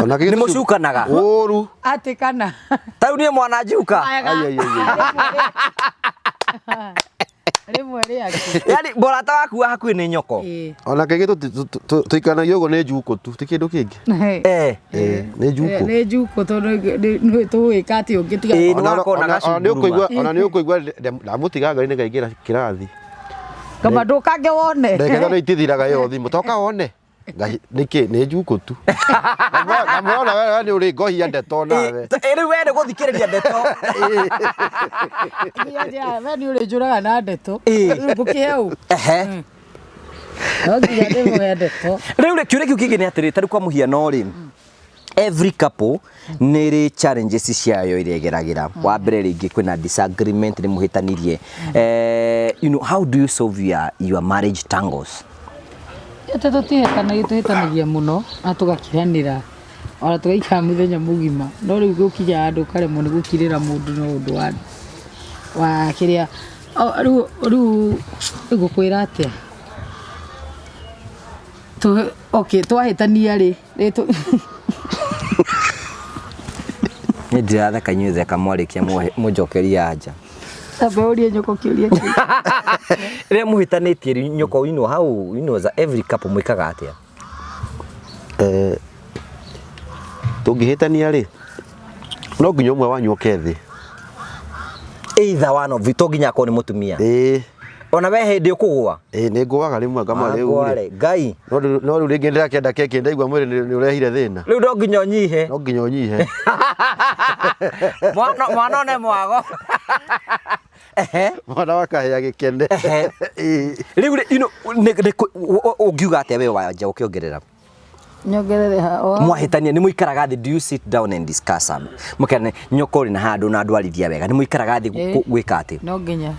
Ona Nĩ mũcukanaga? Ũru. Atĩ kana. Ta rĩu niĩ mwana njuka. Ai, ai, ai, ai. Rĩmwe rĩake. Yaani mũrata waku wa hakuhĩ nĩ nyoko. Ĩĩ. Ona kĩngĩ tũikaranagia ũguo nĩ njukũ tu, ti kĩndũ kĩngĩ. Nĩ njukũ. Nĩ njukũ tondũ nĩ tũgwĩka atĩ ũngĩ tiga. Ĩĩ, nĩ wakona gacunguruma. Ona nĩ ũkũigua ndamũtiga ngari nĩngaingĩra kĩrathi. Kaba ndũkange wone. Ndagĩka ithano itithiraga ĩyo thimũ, toka wone. Nĩkĩ nĩ njukũ tu. Ngamwona we nĩ ũrĩ ngohia ndeto nawe. Rĩu we nĩ gũthikĩrĩria ndeto. We nĩ ũrĩnjũraga na ndeto. Ĩĩ. Rĩu ngũkĩhe ũ? Ehe. No nginya ndĩmũhe ndeto. Rĩu rĩ, kĩũria kĩu kĩngĩ nĩ atĩrĩrĩ, ta rĩu kwa mũhiano rĩ, every couple nĩ ĩrĩ challenges ciayo iria ĩgeragĩra. Wa mbere rĩngĩ kwĩna disagreement, nĩ mũhĩtanirie. You know, how do you solve your marriage tangles? Atĩ tũtihĩtanagia, tũhĩtanagia mũno na tũgakiranĩra ona tũgaikara mũthenya mũgima, no rĩu gũkinya handũ ũkaremwo nĩ gũkirĩra mũndũ no ũndũ wa kĩrĩa. Rĩu rĩu ngũkwĩra atĩa? Okay, twahĩtania rĩ, Niĩ ndiratheka inyuĩ theka mwarĩkia mũnjokerie anja. Amba ũrie nyoko kĩũria kĩu. Rĩrĩa mũhĩtanĩtie rĩ, nyoko, you know how, you know, as every couple mwĩkaga atĩa? Tũngĩhĩtania rĩ, no nginya ũmwe wanyu oke thĩ. Either one of you, to nginya akorwo nĩ mũtumia. Ĩĩ. Ona we hĩndĩ ũkũgũa? Ĩĩ, nĩ ngũaga rĩmwe ngama rĩu Wagũa rĩ. rĩ, Ngai. No rĩu rĩngĩ ndĩrakĩenda keki ndaigua mwĩrĩ nĩ ũrehire thĩna. Rĩu no nginya ũnyihe. No nginya ũnyihe. Mwana one mwago. Ehe. Mwana wa kahĩa gĩkene. Ehe. Ĩĩ. Rĩu rĩ, you know, nĩ ũngiuga atĩa we wanja ũkĩongerera? Nyongerere ha, o. Mwahĩtania nĩ mũikaraga thĩ, do you sit down and discuss? Mũkerane nyoko rĩ na handũ na ndwarithia wega, nĩ mũikaraga thĩ gwĩka atĩ? No nginya.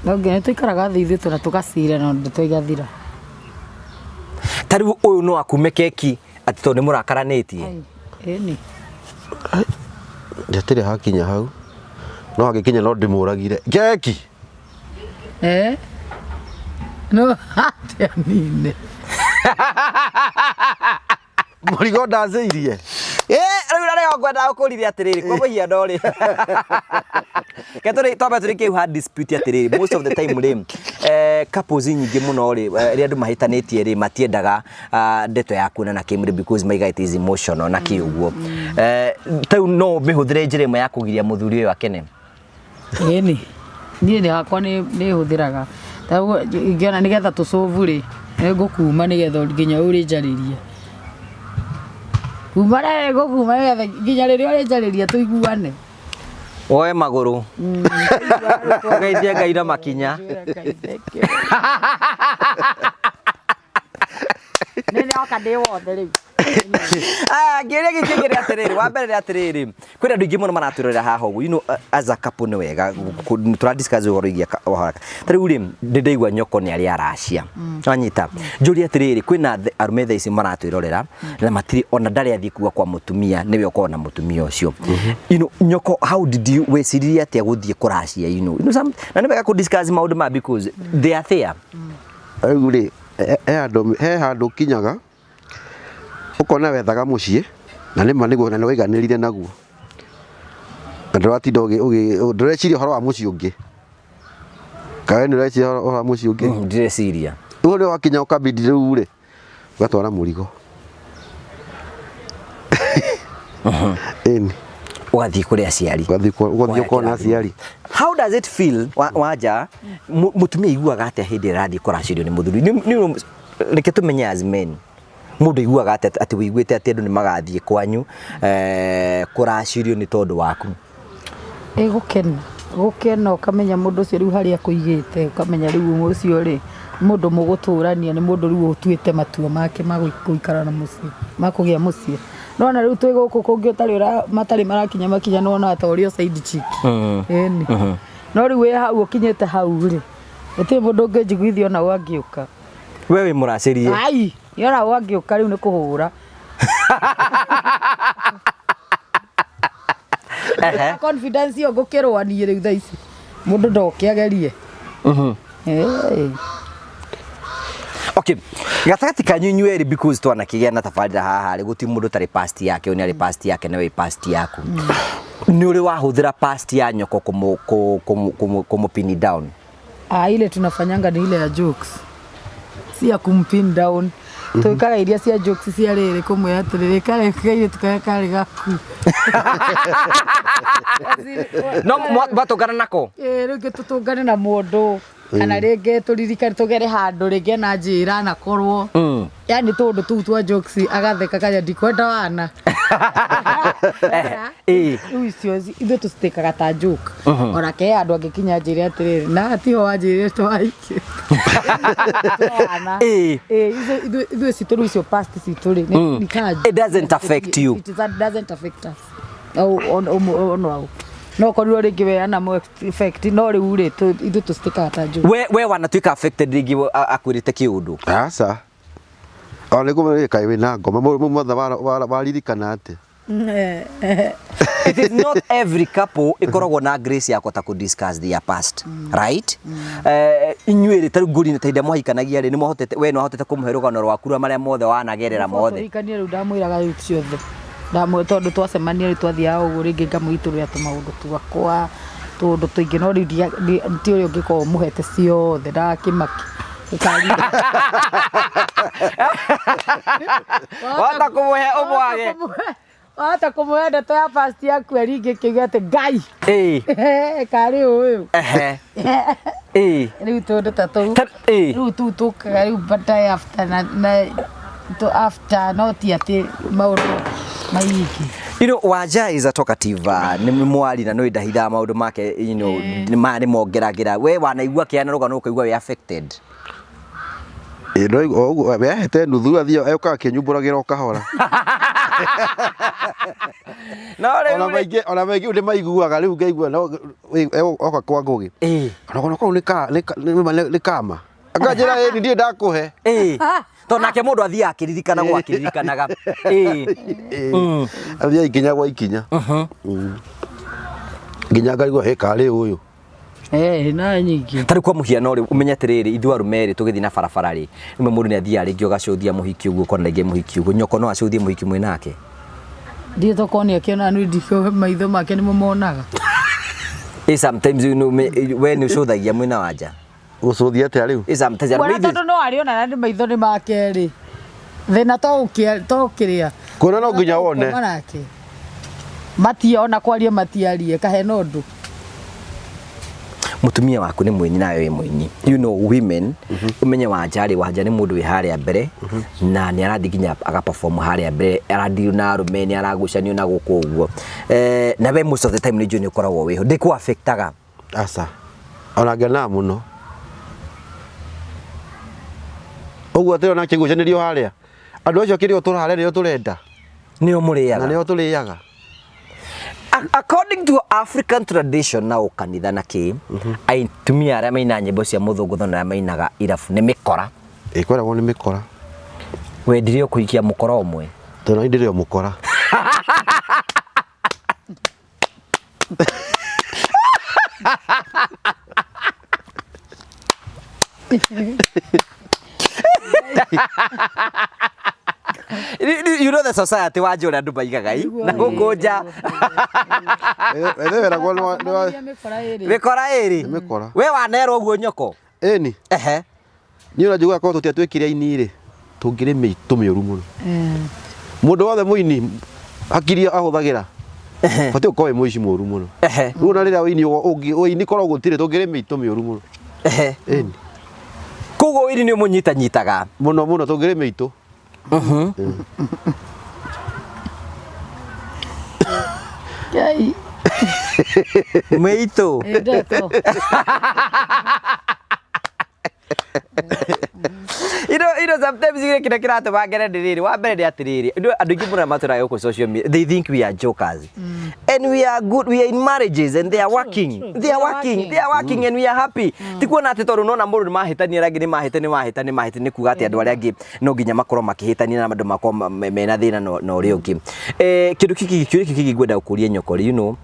No nginya tũikaraga thĩ ithuĩ tũna tũgacira na ndeto igathira. Ta rĩu ũyũ no akume keki atĩ tondũ nĩ mũrakaranĩtie? Ĩni. Hatirĩ hakinya hau. No hangĩkinya no ndĩmũragire. Keki! No atĩa nine. Mũrigo ndacĩirie. Rĩu na rĩo ngwendaga gũkũrithia atĩrĩrĩ, kwa mũhiano rĩ, ke tũrĩ twambe tũrĩkie hau ha dispute atĩrĩrĩ, most of the time rĩ, couples nyingĩ mũno rĩ, rĩrĩa andũ mahĩtanĩtie rĩ, matiendaga ndeto ya kuonana kĩmwĩrĩ because maiga it is emotional na kĩ ũguo. Ta rĩu no ũmĩhũthĩre njĩra ĩmwe ya kũgiria mũthuri ũyũ akene? Ĩni, niĩ nĩ hakwa nĩ hũthĩraga. Ta rĩu ingĩona nĩgetha tũcũbu rĩ, nĩ ngũkuma nĩgetha nginya ũrĩnjarĩria. Kuma rĩ, ngũkuma nĩgetha nginya rĩrĩa ũrĩnjarĩria tũiguane. Woe magũrũ. Ũgeithie Ngai na makinya. Nĩ nĩoka ndĩ wothe rĩu. Aya, ngĩũria gĩkĩ kĩrĩ atĩrĩrĩ, wa mbere nĩ atĩrĩrĩ, kwĩna andũ aingĩ mũno maratwĩrorera haha ũguo, you know, as a couple nĩ wega, tũra discuss ũhoro wĩgiĩ ũhoro. Ta rĩu rĩ, nĩ ndaigua nyoko nĩ arĩ aracia, wanyita. Njũrie atĩrĩrĩ, kwĩna arũme thaa ici maratwĩrorera, na matirĩ, ona ndarĩ athiĩ kuga kwa mũtumia, nĩwe ũkoragwo na mũtumia ũcio. You know, nyoko, how did you, weciririe atĩa gũthiĩ kũracia, you know? You know, some, na nĩ wega kũ discuss maũndũ maya because they are there. Rĩu rĩ, he handũ he handũ ũkinyaga ũkona wethaga mũciĩ na nĩma nĩguo na nĩwaiganĩrire naguo na ndũratinda ndũreciria ũhoro wa mũciĩ ũngĩ kana we nĩũreciria ũhoro wa mũciĩ ũngĩ? Ndireciria. Rĩu rĩrĩa wakinya ũkabidi rĩu rĩ ũgatwara mũrigo. Ĩni. Ũgathiĩ kũrĩ aciari. Ũgathiĩ ũgathiĩ ũkona aciari. How does it feel wanja mũtumia aiguaga atĩa hĩndĩ ĩrĩa arathiĩ kũracĩrio nĩ mũthuri? Reke tũmenye as men. Mũndũ aiguaga atĩa atĩ wĩiguĩte atĩ andũ nĩ magathiĩ kwanyu kũracĩrio nĩ tondũ waku? Ĩ gũkena, gũkena ũkamenya mũndũ ũcio rĩu harĩa akũigĩte, ũkamenya rĩu ũcio rĩ, nĩ mũndũ mũgũtũrania, nĩ mũndũ rĩu ũtuĩte matua make ma gũikara na mũciĩ, ma kũgĩa mũciĩ. Nĩ wona rĩu twĩ gũkũ kũngĩ ũtarĩ matarĩ marakinya makinya nĩ wonaga ta ũrĩ o side chick. Ĩni. No rĩu wĩ hau ũkinyĩte hau rĩ, gũtirĩ mũndũ ũngĩnjiguithia ona ũ angĩũka. We wĩ mũracĩrie. Ai, ona ũ angĩũka rĩu nĩ kũhũra. Confidence ĩyo ngũkĩrũa niĩ rĩu thaa ici. Mũndũ ndoke agerie. Okay. Gatagatĩ kanyu inyuĩ erĩ because twanakĩgĩa na tabarĩra haha rĩ gũtirĩ mũndũ ũtarĩ past yake, ũyũ nĩ arĩ past yake na we wĩ past yaku. Nĩ ũrĩ wahũthĩra past ya nyoko kũmũ pin down? Ah, ile tunafanyanga ni ile ya jokes. Si ya kumpin down. Twĩkaga iria cia jokes cia rĩrĩ kũmwĩra atĩrĩrĩ karĩ kairĩtu karĩa karĩ gaku. No mwatũngana nako? Ĩĩ rĩngĩ tũtũngane na mũndũ kana rĩngĩ tũririkane tũgere handũ rĩngĩ na njĩra na korwo yani tũndũ tũu twa jokes agatheka kanya ndikwenda wana. Rĩu icio ithuĩ tũcitĩkaga ta joke. Ona ke handũ angĩkinya njĩre atĩrĩrĩ na tiho wanjĩrire twaikĩ. Ithuĩ citũ rĩu icio past citũ rĩ nĩ ka It doesn't affect you. It doesn't affect us. Ono no korirwo rĩngĩ we ana mo effect no rĩu rĩ ithuĩ tũcitĩkaga ta joke. We wanatuĩka affected rĩngĩ akwĩrĩte kĩũndũ? Aca. Ona nĩ kũmenya kaĩ wĩna ngoma mũmothe waririkana atĩa? It is not every couple ĩkoragwo na grace ya kũhota kũ discuss their past, right? Inyuĩ rĩ, ta rĩu ngũri ta hĩndĩ ĩrĩa mwahikanagia rĩ, nĩ mwahotete, we nĩ wahotete kũmũhe rũgano rwaku rwa marĩa mothe wanagerera mothe? Tũhikanie rĩu ndamwĩraga rĩu ciothe. Ndamwĩra tondũ twacemania rĩu twathiaga ũguo rĩngĩ ngamũitũrũrĩra tũmaũndũ twakwa tũũndũ tũingĩ no rĩu ti ũrĩa ũngĩkorwo ũmũhete ciothe ndagakĩmake. Wahota kũmũhe ũmwage. Wahota kũmũhe ndeto ya past yaku ĩringĩ kĩuge atĩ Ngai karĩ ũyũ. Rĩu tũndũ ta tũu. Rĩu tũu tũkaga rĩu baadaye after na after no ti atĩ maũndũ maingĩ. You know, Wanja is a talkative, nĩ mwari na nĩ ndahithaga maũndũ make, you know, maya nĩ mongeragĩra. We wanaigua kĩana rũgano ũkaigua wĩ affected? Ĩĩ no ũguo we ahete nuthu athiĩ okaga akĩnyumbũragĩra o kahora. No rĩu Ona maingĩ ona maingĩ nĩ maiguaga rĩu ngaigua no oka kwa Ngũgĩ. Karũgano kau nĩ kama. Akanjĩra ĩĩ ndirĩ ndakũhe. Tondũ nake mũndũ athiaga akĩririkanagwo akĩririkanaga. Athiaga ikinya gwa ikinya. Nginya ngaigua hĩ karĩ ũyũ. Eh, na nyingĩ. Tarĩ kwa mũhiano rĩ, ũmenye atĩrĩrĩ, ithuĩ arũme rĩ, tũgĩthiĩ na barabara rĩ, rĩmwe mũndũ nĩ athiaga rĩngĩ ũgacũthia mũhiki ũguo, ũkona rĩngĩ mũhiki ũguo, nyoko no acũthie mũhiki mwĩ nake. Ndiĩ tokorwo nĩ akĩona nĩ ndikũ maitho make nĩmo monaga. Ĩ sometimes you know, we nĩ ũcũthagia mwĩna wanja. Gũcũthia atĩa rĩu? Ĩ sometimes arũme Kuona ithuĩ tondũ no arĩona na nĩ maitho nĩ make rĩ. Thĩna to ũkĩa to kĩrĩa. Kuona no nginya wone. Gũkoma nake. Matia ona kwaria matiarie kahena ũndũ. Mutumia waku nĩ mũini nawe wĩ mũini, you know women, ũmenye wanja rĩ, wanja nĩ mũndũ wĩ harĩa mbere na nĩ arathiĩ nginya agaperform harĩa mbere, arathiĩ na arũme, nĩ aragucanio na gũkũ ũguo, eh, na we most of the time nĩ njũĩ nĩ ũkoragwo wĩho, ndĩkũ affectaga? Aca. Ona ngenaga mũno. Ũguo atĩ ona kĩgucanĩrio harĩa. Andũ acio kĩrĩa tũrarĩa nĩo tũrenda. Nĩo Na mũrĩaga. nĩo tũrĩaga. According to African tradition na ũkanitha na kĩ, atumia arĩa mainaga nyĩmbo cia mũthũngũtho na arĩa mainaga irabu nĩ mĩkora. Ĩkoragwo nĩ mĩkora. Wendire kũhikia mũkora ũmwe? Tondũ niĩ ndĩrĩ o mũkora. You know the society wa njũra andũ maigaga i na gũkũ nja. Ethe weragwo nĩ wa- nĩ wa Mĩkora ĩrĩ. Mĩkora ĩrĩ. Nĩ mĩkora. We wanerwo ũguo nyoko? Ĩni. Ehe. Niĩ ona njiguaga korwo tũtiatuĩkire aini rĩ, tũngĩrĩ mĩitũ mĩũru mũno. Mũndũ wothe mũini hakiri ahũthagĩra batiĩ gũkorwo wĩ mũici mũru mũno. Rĩu ona rĩrĩa ũini ũini korwo gũtirĩ tũngĩrĩ mĩitũ mĩũru mũno. Ĩni. Koguo ũini nĩ ũmũnyitanyitaga? Mũno mũno tũngĩrĩ mĩitũ. Ngai. Mĩitũ. Ndeto. You know, sometimes kĩrĩa kĩrĩa kĩratũma ngene nĩ rĩrĩ, wa mbere nĩ atĩrĩrĩ, andũ aingĩ mũno matũraga gũkũ social media, they think we are jokers. And we are good, we are in marriages and they are working. True. They are working, they are working and we are happy. Ti kuona atĩ tondũ nona mũndũ nĩ mahĩtania arĩa angĩ nĩ mahĩtania nĩ mahĩtania nĩ mahĩtania nĩ kuga atĩ andũ arĩa angĩ no nginya makorwo makĩhĩtania na andũ makorwo mena thĩna na ũrĩa ũngĩ. Eh, kĩndũ kĩngĩ, kĩũria kĩu kĩngĩ ngwenda gũkũria nyoko rĩ, you know,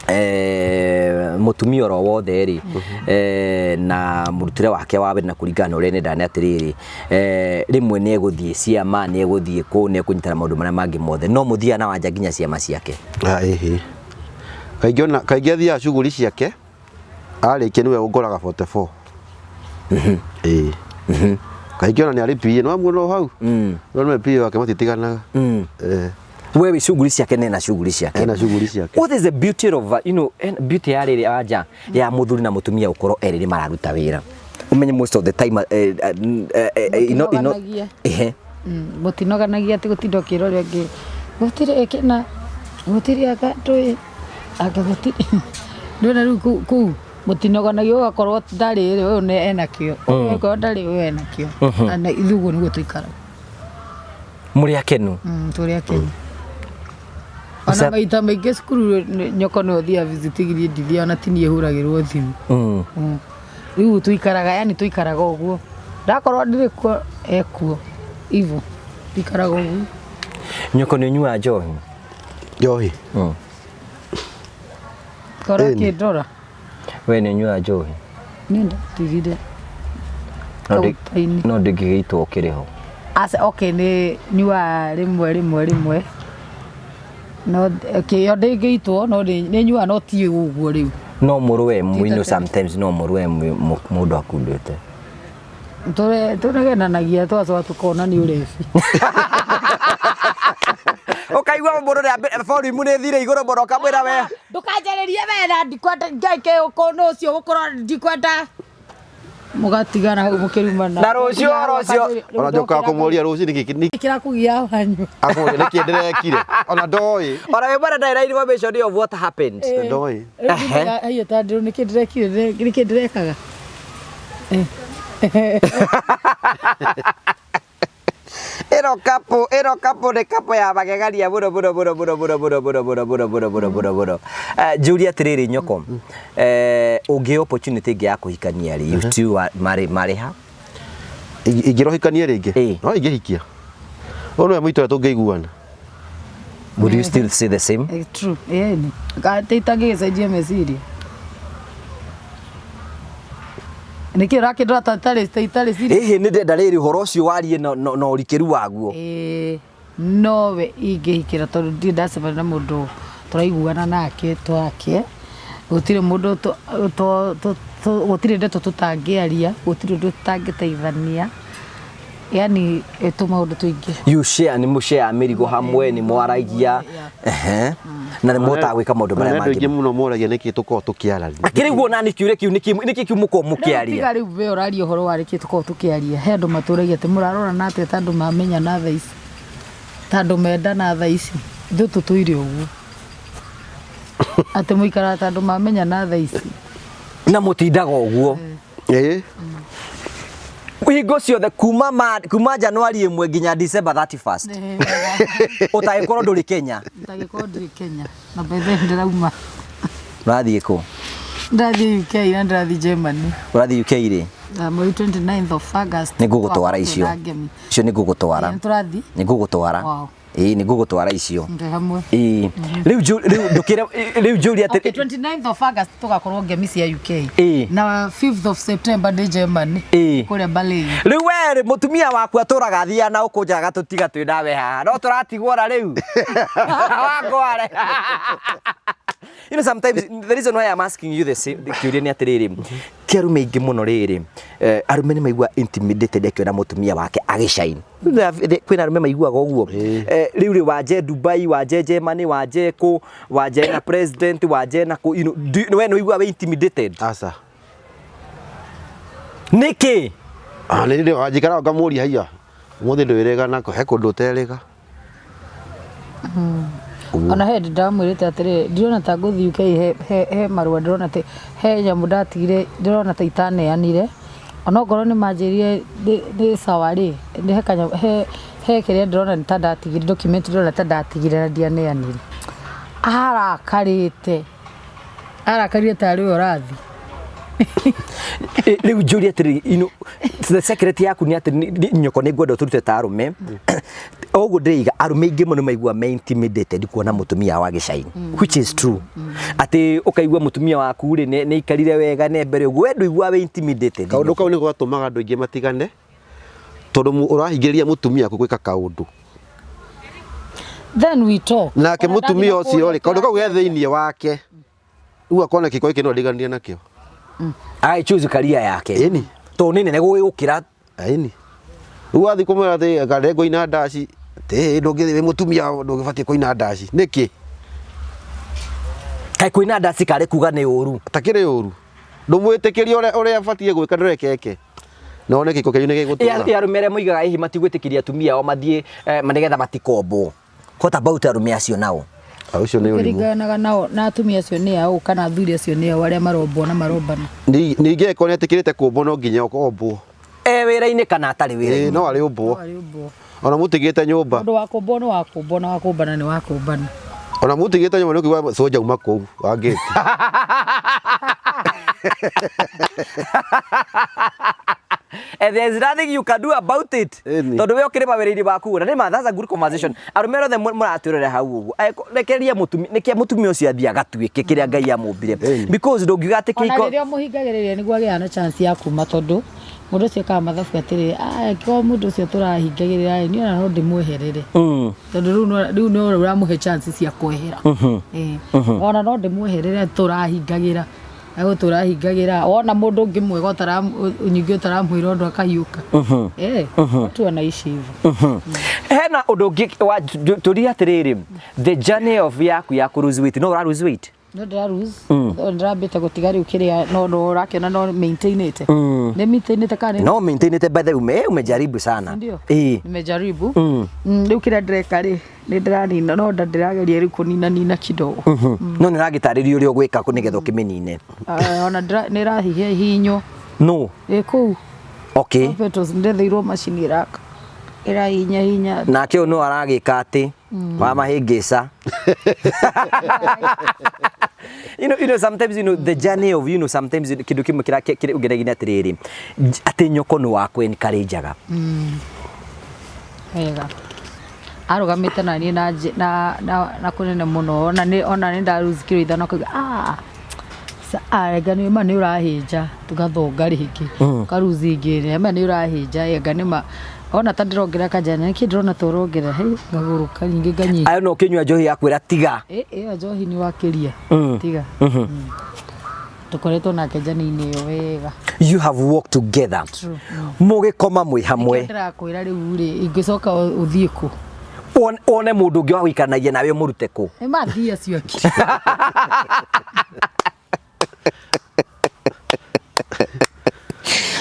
eh, mũtumia oro wothe rĩ, eh, na mũrutĩre wake wa wĩra na kũringana na ũrĩa nenda nĩ atĩrĩrĩ, eh, rĩmwe nĩ egũthiĩ ciama, nĩ egũthiĩ kũ, nĩ ekũnyitana maũndũ marĩa mangĩ mothe, no mũthiaga na wanja nginya ciama ciake? Ah, ĩhĩ. Kaingĩ ona kaingĩ athiaga cuguri ciake arĩkia nĩwe ũngoraga 44. Ĩĩ. Kaingĩ ona nĩ arĩ PA, nĩ wamuona o hau? No nĩwe PA wake matitiganaga. Eh. We wĩ cuguri ciake nena cuguri ciake. Ena cuguri ciake. What is the beauty of you know, beauty ya rĩrĩ anja ya mũthuri na mũtumia gũkorwo erĩ nĩ mararuta wĩra, ũmenye most of the time ino Mũtinoganagia. Ehe. Mũtinoganagia atĩ gũtinda ũkĩra ũrĩa ũngĩ gũtirĩ kĩna gũtirĩ anga ndũĩ anga gũtirĩ ndũna rĩu kũu mũtinoganagia ũgakorwo ndarĩ rĩ ũyũ nĩ ena kĩo ũyũ akorwo ndarĩ ũyũ ena kĩo na ithuĩ ũguo nĩguo tũikaraga. Mũrĩ akenu? Tũrĩ akenu. Ona maita maingĩ cukuru nyoko nĩwe ũthiaga visiting, niĩ ndithiaga ona ti niĩ hũragĩrwo thimũ. Rĩu tũikaraga, yani tũikaraga ũguo, ndakorwo ndirĩ kuo ekuo, ivo tũikaraga ũguo. Nyoko, nĩ ũnyuaga njohi? Njohi? Korwo Ĩni. akĩndora. We nĩ ũnyuaga njohi? Niĩ ndatigire. No Kaũta-inĩ. No ndĩngĩgĩitwo ũkĩrĩ ho. Aca, okay, nĩ nyuaga rĩmwe rĩmwe rĩmwe, no okay, yo ndĩngĩitwo, no nĩ nyuaga no ti ũguo rĩu. No mũrũe mũino. Tete. Sometimes no mũrũe mũndũ akundĩte. Tũnegenanagia twacoka tukona nĩ ũrebi. Ũkaigua mũndũ nĩ volume nĩ thire igũrũ mũno, ũkamwĩra we Ndũkanjarĩrie we na ndikwenda ngai ũkũnũ ũcio gũkorwo ndikwenda, mũgatigana hau mũkĩrumana. Na rũciũ, o rũciũ. Ona njokaga kũmũria rũciũ nĩkĩ nĩkĩ Kĩrakũgia wanyua. Akũria nĩkĩ ndĩrekire. Ona ndoĩ. Ona we mwana ndarĩ na information of what happened. Ndoĩ. Rĩu ta ndĩrũ nĩkĩ ndĩrekire, nĩkĩ ndĩrekaga. Ĩno couple nĩ couple ya magegania mũno mũno mũno mũno mũno mũno mũno mũno mũno mũno mũno mũno mũno. Eh, njũrie atĩrĩrĩ nyoko, eh, ũngĩ opportunity ĩngĩ ya kũhikania rĩ, you two marĩ marĩ ha? Ingĩrohikanie rĩngĩ? Ĩĩ. No ingĩhikia. Ũyũ nĩwe mũitũ ũrĩa tũngĩiguana. Would you still say the same? Eh, true, ĩni atĩ itangĩgĩcenjia meciria. Nĩkĩ ũrakĩndora ta itarĩ ta itarĩ serious? Ĩhĩ, nĩ ndenda rĩrĩ ũhoro ũcio warie na ũrikĩru waguo. Ĩĩ, nowe ingĩhikĩra tondũ ndirĩ ndacemania na mũndũ tũraiguana nake twake, gũtirĩ mũndũ gũtirĩ ndeto tũtangĩaria, gũtirĩ ũndũ tũtangĩteithania, yani tũmaũndũ tũingĩ. You share, nĩ mũshare mĩrigo hamwe, nĩ mwaragia, ehe, na nĩ mũhotaga gwĩka maũndũ marĩa Andũ aingĩ mangĩ. mũno moragia nĩkĩ tũkoragwo tũkĩarania. Akĩrĩ guo nani kĩũria kĩu nĩkĩ kĩu mũkoragwo mũkĩaria? Tiga rĩu we ũraria ũhoro wa nĩkĩ tũkoragwo tũkĩaria, he andũ matũragia atĩ mũrarorana atĩa ta andũ mamenyana thaa ici, ta andũ mendana thaa ici, ithuĩ tũtũire ũguo. Atĩ mũikaraga ta andũ mamenyana thaa ici. Na mũtindaga ũguo. Ĩĩ. Hingo ciothe kuma Januari 1 nginya December 31st. Ũtangĩkorwo ndũrĩ Kenya. Ndagĩkorwo ndirĩ Kenya na by the way ndĩrauma. Ũrathiĩ kũ? Ndĩrathiĩ UK na ndĩrathiĩ Germany. Ũrathiĩ UK rĩ? Mweri 29th of August. Nĩ ngũgũtwara icio. Twĩna Ngemi. Icio nĩ ngũgũtwara. Nĩ tũrathiĩ? Nĩ ngũgũtwara. Wow. Ĩĩ, nĩ ngũgũtwara icio. Ndĩ hamwe. Ĩĩ. Rĩu rĩu ndũkĩre rĩu njũrie atĩ Okay, 29th of August tũgakorwo Ngemi cia UK. Ĩĩ. Na 5th of September ndĩ Germany. Ĩĩ. Kũrĩa Berlin. Rĩu we rĩ mũtumia waku atũraga athiaga na ũkũnjaga gatũtiga twĩ nawe haha no tũratigwo na rĩu wangware. You know, sometimes the reason why I'm asking you the same kĩũria nĩ atĩrĩrĩ, ti arũme aingĩ mũno rĩrĩ, arũme nĩ maigua intimidated akĩona mũtumia wake agĩshine. Kwĩna arũme maiguaga ũguo. Rĩu rĩ wanje Dubai, wanje Germany, wanje kũ, wanje na president, wanje na kũ, you know, we nĩ ũiguaga wĩ intimidated? Aca. Nĩkĩ? Ah, nĩ ndĩ wanjikara ngamũria haiya. Ũmũthĩ ndwĩrĩga nako he kũndũ ũterĩga. Ona he hĩndĩ ndamwĩrĩte atĩrĩrĩ, ndirona ta ngũthiĩ UK he marũa ndĩrona atĩ he nyamũ ndatigire ndĩrona ta itaneanire. Ona okorwo nĩ manjĩrire nĩ sawa rĩ, nĩ he kanyamũ he kĩrĩa ndĩrona nĩ ta ndatigire document ndĩrona ta ndatigire na ndianeanire. Arakarĩte. Arakarire tarĩ we ũrathiĩ. Rĩu njũrie atĩrĩrĩ, you know, the secret yaku nĩ atĩ nyoko nĩ ngwenda ũtũrute ta arũme. O ũguo ndĩreiga arũme aingĩ mũno maigua me intimidated kuona mũtumia wa gĩcaini, which is true. Atĩ ũkaigua mũtumia waku rĩ nĩ aikarire wega nĩ mbere ũguo, we ndũiguaga wĩ intimidated. Kaũndũ kau nĩko gatũmaga andũ aingĩ matigane, tondũ ũrahingĩrĩria mũtumia waku gwĩka kaũndũ. Then we talk. Nake Ona mũtumia ndathiĩ ũcio rĩ, kaũndũ kau ge kũrĩa thĩinĩ wake, rĩu akona kĩko gĩkĩ no ndiganĩrie nakĩo. Agĩ choose career yake. Ĩni. Tondũ nĩ nene gũgĩgũkĩra. Ĩni. Rĩu wathiĩ kũmwĩra atĩ anga ndengũina ndaci, atĩ ndũngĩthiĩ wĩ mũtumia ndũgĩbatiĩ kũina ndaci. Nĩkĩ? Kaĩ kũina ndaci karĩ kuga nĩ ũru? Takĩrĩ ũru. Ndũmwĩtĩkĩrie ũrĩa abatiĩ gwĩka ndũreke eke. Na one kĩko kĩanyu nĩ gĩgũtũra. Ĩ arũme arĩa moigaga hihi matigwĩtĩkĩria atumia ao mathiĩ nĩgetha matikombwo. What about arũme acio nao? Ũcio nĩ ũrimũ. Kũringanaga nao na atumia acio nĩ ao kana athuri acio nĩ ao arĩa marombwo na marombana. Ningĩ angĩkorwo nĩ etĩkĩrĩte kũmbwo no nginya ombwo. E wĩra-inĩ kana atarĩ wĩra-inĩ? Ĩĩ, no arĩ ũmbwo. No arĩ ũmbwo. Ona mũtigĩte nyũmba. Mũndũ wa kũmbwo nĩ wa kũmbwo na wa kũmbana nĩ wa kũmbana. Ona mũtigĩte nyũmba nĩ ũkũigua soja uma kũu wa gate. And there's nothing you can do about it. Ĩni. Tondũ we ũkĩrĩ mawĩra-inĩ maku na nĩma, that's a good conversation. Arũme arĩa othe mũratwĩrorera hau ũguo, rekereria mũtumia, nĩkĩ mũtumia ũcio athiĩ agatuĩke kĩrĩa Ngai amũmbire. Ĩni. Because ndũngiuga atĩ Ona kĩhiko rĩrĩa ũmũhingagĩrĩria nĩguo agĩaga na chance ya kuma, tondũ mũndũ ũcio ekaga mathabu atĩrĩrĩ, angĩkorwo mũndũ ũcio tũrahingagĩrĩra rĩ, niĩ ona no ndĩmweherere. Tondũ rĩu no ũramũhe chance cia kwehera. Ona no ndĩmweherere tũrahingagĩra. Agũ tũrahingagĩra. Wona mũndũ ũngĩ mwega nyingĩ ũtaramwĩra ũndũ akahiũka. Watu wanaishi hivyo. Hena ũndũ ũngĩ wa tũria atĩrĩrĩ, the journey of yaku ya kũ lose weight, no ũra lose weight? No ndĩra lose. No ndĩrambĩte gũtiga rĩu kĩrĩa, no ũrakĩona no maintainĩte. Nĩ maintainĩte kana nĩ No maintainĩte, by the way, umejaribu sana. Ndio. Ĩĩ. Nimejaribu. Rĩu kĩrĩa ndĩreka rĩ, nĩ ndĩranina, no ndĩrageria rĩu kũnina nina kidogo. No nĩ ũragĩtarĩria ũrĩa ũgwĩka nĩgetha ũkĩmĩnine. Ona nĩ ĩrahihinya hihinyo. No. Ĩ kũu. Okay. Petals ndetheirwo macini ĩraka. Ĩrahihinya hinya. Nake ũyũ no aragĩka atĩ wa mahĩngĩca. You know, you know, sometimes, you know, the journey of, you know, sometimes kĩndũ kĩmwe kĩrĩa ũngĩragia nĩ atĩrĩrĩ, atĩ nyoko nĩ wakwa encourage-aga. Wega. Arũgamĩte na niĩ na na kũnene mũno. Ona nĩ nda lose kiro 5 akauga, Anga nĩ ma nĩ ũrahĩnja tũgathonga rĩngĩ karuzi ingĩ ma nĩ ũrahĩnja anga nĩ ma ona ta ndĩrongerera kanjana nĩkĩ ndĩrona ta ũrongerera hĩ ngagũrũka ningĩ nganyihia. Ayo no ũkĩnyua njohi ya kwĩra tiga. Ĩyo njohi nĩ wakĩria tiga. Tũkoretwo nake njani-inĩ ĩyo wega. You have walked together. True. Mũgĩkoma mwĩ hamwe. Nĩkĩo ndĩrakwĩra rĩu rĩ ingĩcoka ũthiĩ kũ? Wone mũndũ ũngĩ wa gũikaranagia nawe ũmũrute kũ? Nĩ mathiĩ acio angĩ.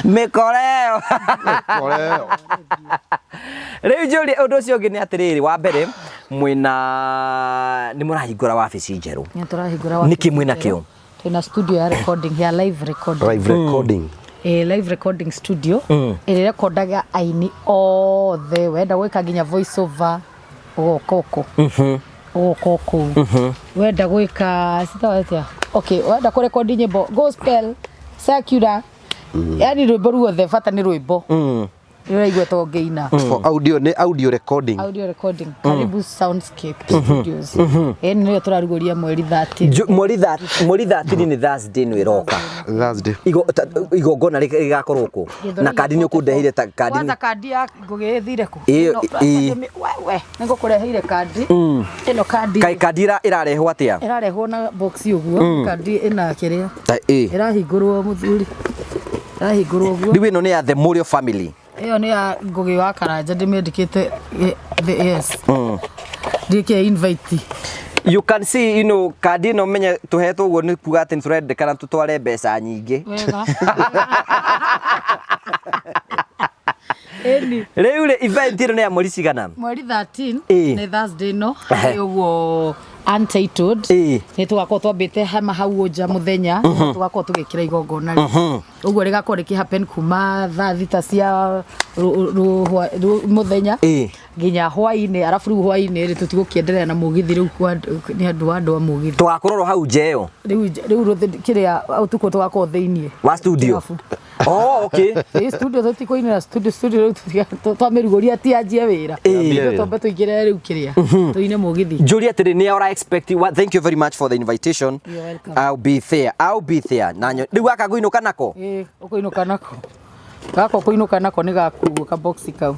Mĩkora ĩyo. Mĩkora ĩyo. Rĩu njũrie ũndũ ũcio ũngĩ nĩ atĩrĩrĩ, wa mbere mwĩna nĩ mũrahingũra wabici njerũ. Nĩ tũrahingũra Nĩkĩ wabici mwĩna njerũ. kĩo? Twĩna studio ya recording ya live recording. Live recording. Live recording studio ĩrĩa rekondaga aini othe wenda gwĩka nginya voice over ũgoka ũkũ ũgoka kũu wenda gwĩka citawa atĩa okay wenda kũrekondi nyĩmbo gospel secular yani rwĩmbo ruothe bata nĩ rwĩmbo nĩ ũraigua ta ũngĩina. For audio nĩ audio recording. Audio recording karibu Soundscape Studios ĩni nĩyo tũrarugũria mweri 30. Mweri 13 nĩ Thursday nĩ ĩroka. Thursday. Igongona rĩgakorwo kũ? Na kandi nĩ ũkũndeheire ta kandi. Kwanza kandi ya ngũgĩ ĩthire kũ? Ĩyo, Ĩno, ĩ. we nĩ ngũkũreheire kandi ĩno kandi Kaĩ kandi ĩrarehwo atĩa? Ĩrarehwo na box ũguo kandi ĩna kĩrĩa Ta ĩ. ĩrahingũrwo mũthuri ĩrahingũrwo ũguo. Rĩu ĩno nĩ ya The Mũrĩo family. Ĩyo nĩ ya Ngũgĩ wa Karanja ndĩmĩandĩkĩte the yes ndĩkĩre invite. You can see, you know, kandi ĩno menye tũhetwo ũguo nĩ kuga atĩ nĩ tũrendekana tũtware mbeca nyingĩ. Wega ĩni. Rĩu rĩ event ĩno nĩ ya mweri cigana? Mweri 13 Ĩ. nĩ Thursday no Ehe. ũguo untitled Ĩ. nĩ tũgakorwo twambĩte hema hau nja mũthenya tũgakorwo tũgĩkĩra igongona rĩ ũguo rĩgakorwo rĩkĩ happen kuma thaa thita cia mũthenya Ĩ. nginya hwainĩ arabu rĩu hwainĩ rĩ tũtigũkĩenderea na mũgithi rĩu nĩ andũ wa andũ a mũgithi. Tũgakorwo hau nja ĩyo Rĩu rĩu kĩrĩa ũtukũ tũgakorwo thĩiniĩ wa studio. Kĩrabu. Oh, okay. Ĩ studio tũtikũinĩra studio studio rĩu twamĩrugũria ti anjie wĩra. Ĩ. Ithuĩ twambe tũingĩre rĩu kĩrĩa tũine mũgithi. Njũrie atĩrĩ nĩ ora expect thank you very much for the invitation. You're welcome. I'll be there. I'll be there. Na rĩu gaka ngũinũka nako? Ĩ ũkũinũka nako gaka ũkũinũka nako nĩ gakuo ka box kau.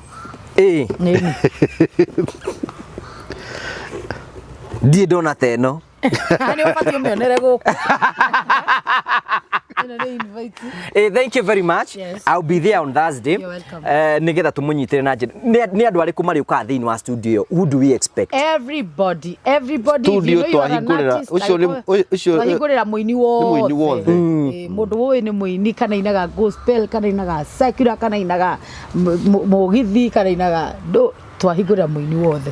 Ĩ. Nĩni. Ndirĩ ndona ta ĩno. Nĩ ũbatiĩ ũmĩonere gũkũ. Ĩno nĩ invite. Thank you very much. Yes. I'll be there on Thursday. You're welcome. Nĩgetha tũmũnyitĩre na njĩra. Nĩ andũ arĩkũ marĩũkaga thĩinĩ wa studio? Who do we expect? Everybody, everybody, if Studio you know you are an twahingũrĩra, artist, ũcio nĩ- ũcio- twahingũrĩra mũini mũini wothe. wothe. Ĩ, mũndũ ũyũ nĩ mũini kana inaga gospel kana inaga secular kana inaga mũgithi kana inaga twahingũrĩra mũini wothe.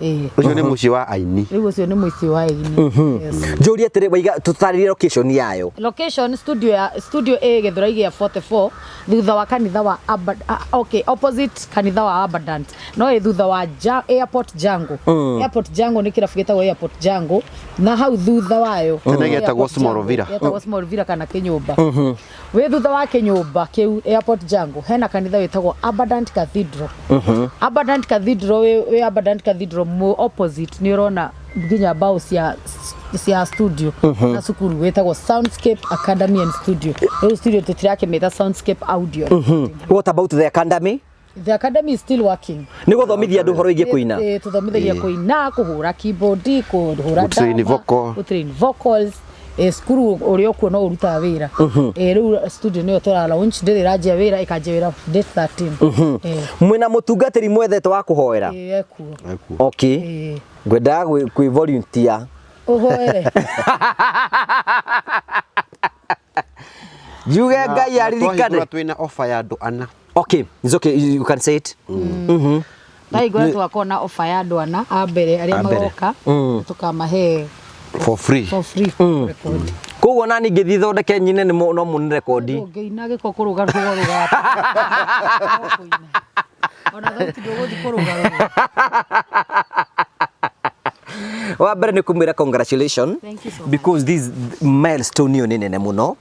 Ĩ. Ũcio nĩ mũciĩ wa aini. Rĩu ũcio nĩ mũciĩ wa aini. Yes. Njũrie atĩrĩ waiga tũtarĩrie location yayo. Location studio ya studio A Gĩthũrai gĩa 44 thutha wa kanitha wa okay opposite kanitha wa Abundant no ĩ thutha wa Airport Jango. Airport Jango nĩ kĩrabu gĩtagwo Airport Jango na hau thutha wayo Tene gĩetagwo Airport Small Jango, Villa. gĩetagwo Small Villa kana kĩnyũmba wĩ thutha wa kĩnyũmba kĩu Airport Jango hena kanitha wĩtagwo Abundant Cathedral. Abundant Cathedral wĩ Abundant Cathedral mu opposite nĩ ũrona nginya mbaũ cia studio na cukuru wĩtagwo Soundscape Academy and Studio. Rĩu studio tũtirakĩmĩta Soundscape Audio. What about the academy? The academy is still working. Nĩ gũthomithia andũ ũhoro wĩgiĩ kũina. Tũthomithagia kũina, kũhũra keyboard, kũhũra Gũtrain ndama, vocal. gũtrain vocals. Cukuru ũrĩa ũkuo no ũrutaga wĩra. Rĩu studio nĩyo tũra launch ndĩrĩ ĩranjia wĩra ĩkanjia wĩra date 13. Mwĩna mũtungatĩri mwethete wa kũhoera? Ĩ, ekuo. Okay. Ngwendaga kwĩ volunteer. Ũhoere. Njuge Ngai aririkane. Twahingũra twĩna offer ya andũ ana. Okay, it's okay, you can say it. Twahingũra tũgakorwo na offer ya andũ ana a mbere arĩa A mbere. magoka tũkamahe For free. for free record. Koguo nani ngĩthiĩ thondeke nyine nĩ no mũne rekondi. Ũngĩina gĩko kũrũga rũga rũga. No kũina. Ona thauti ndũgũthiĩ kũrũga rũga. Wa mbere nĩ kũmwĩra congratulation. Thank you so much. Because this milestone ĩyo nĩ nene mũno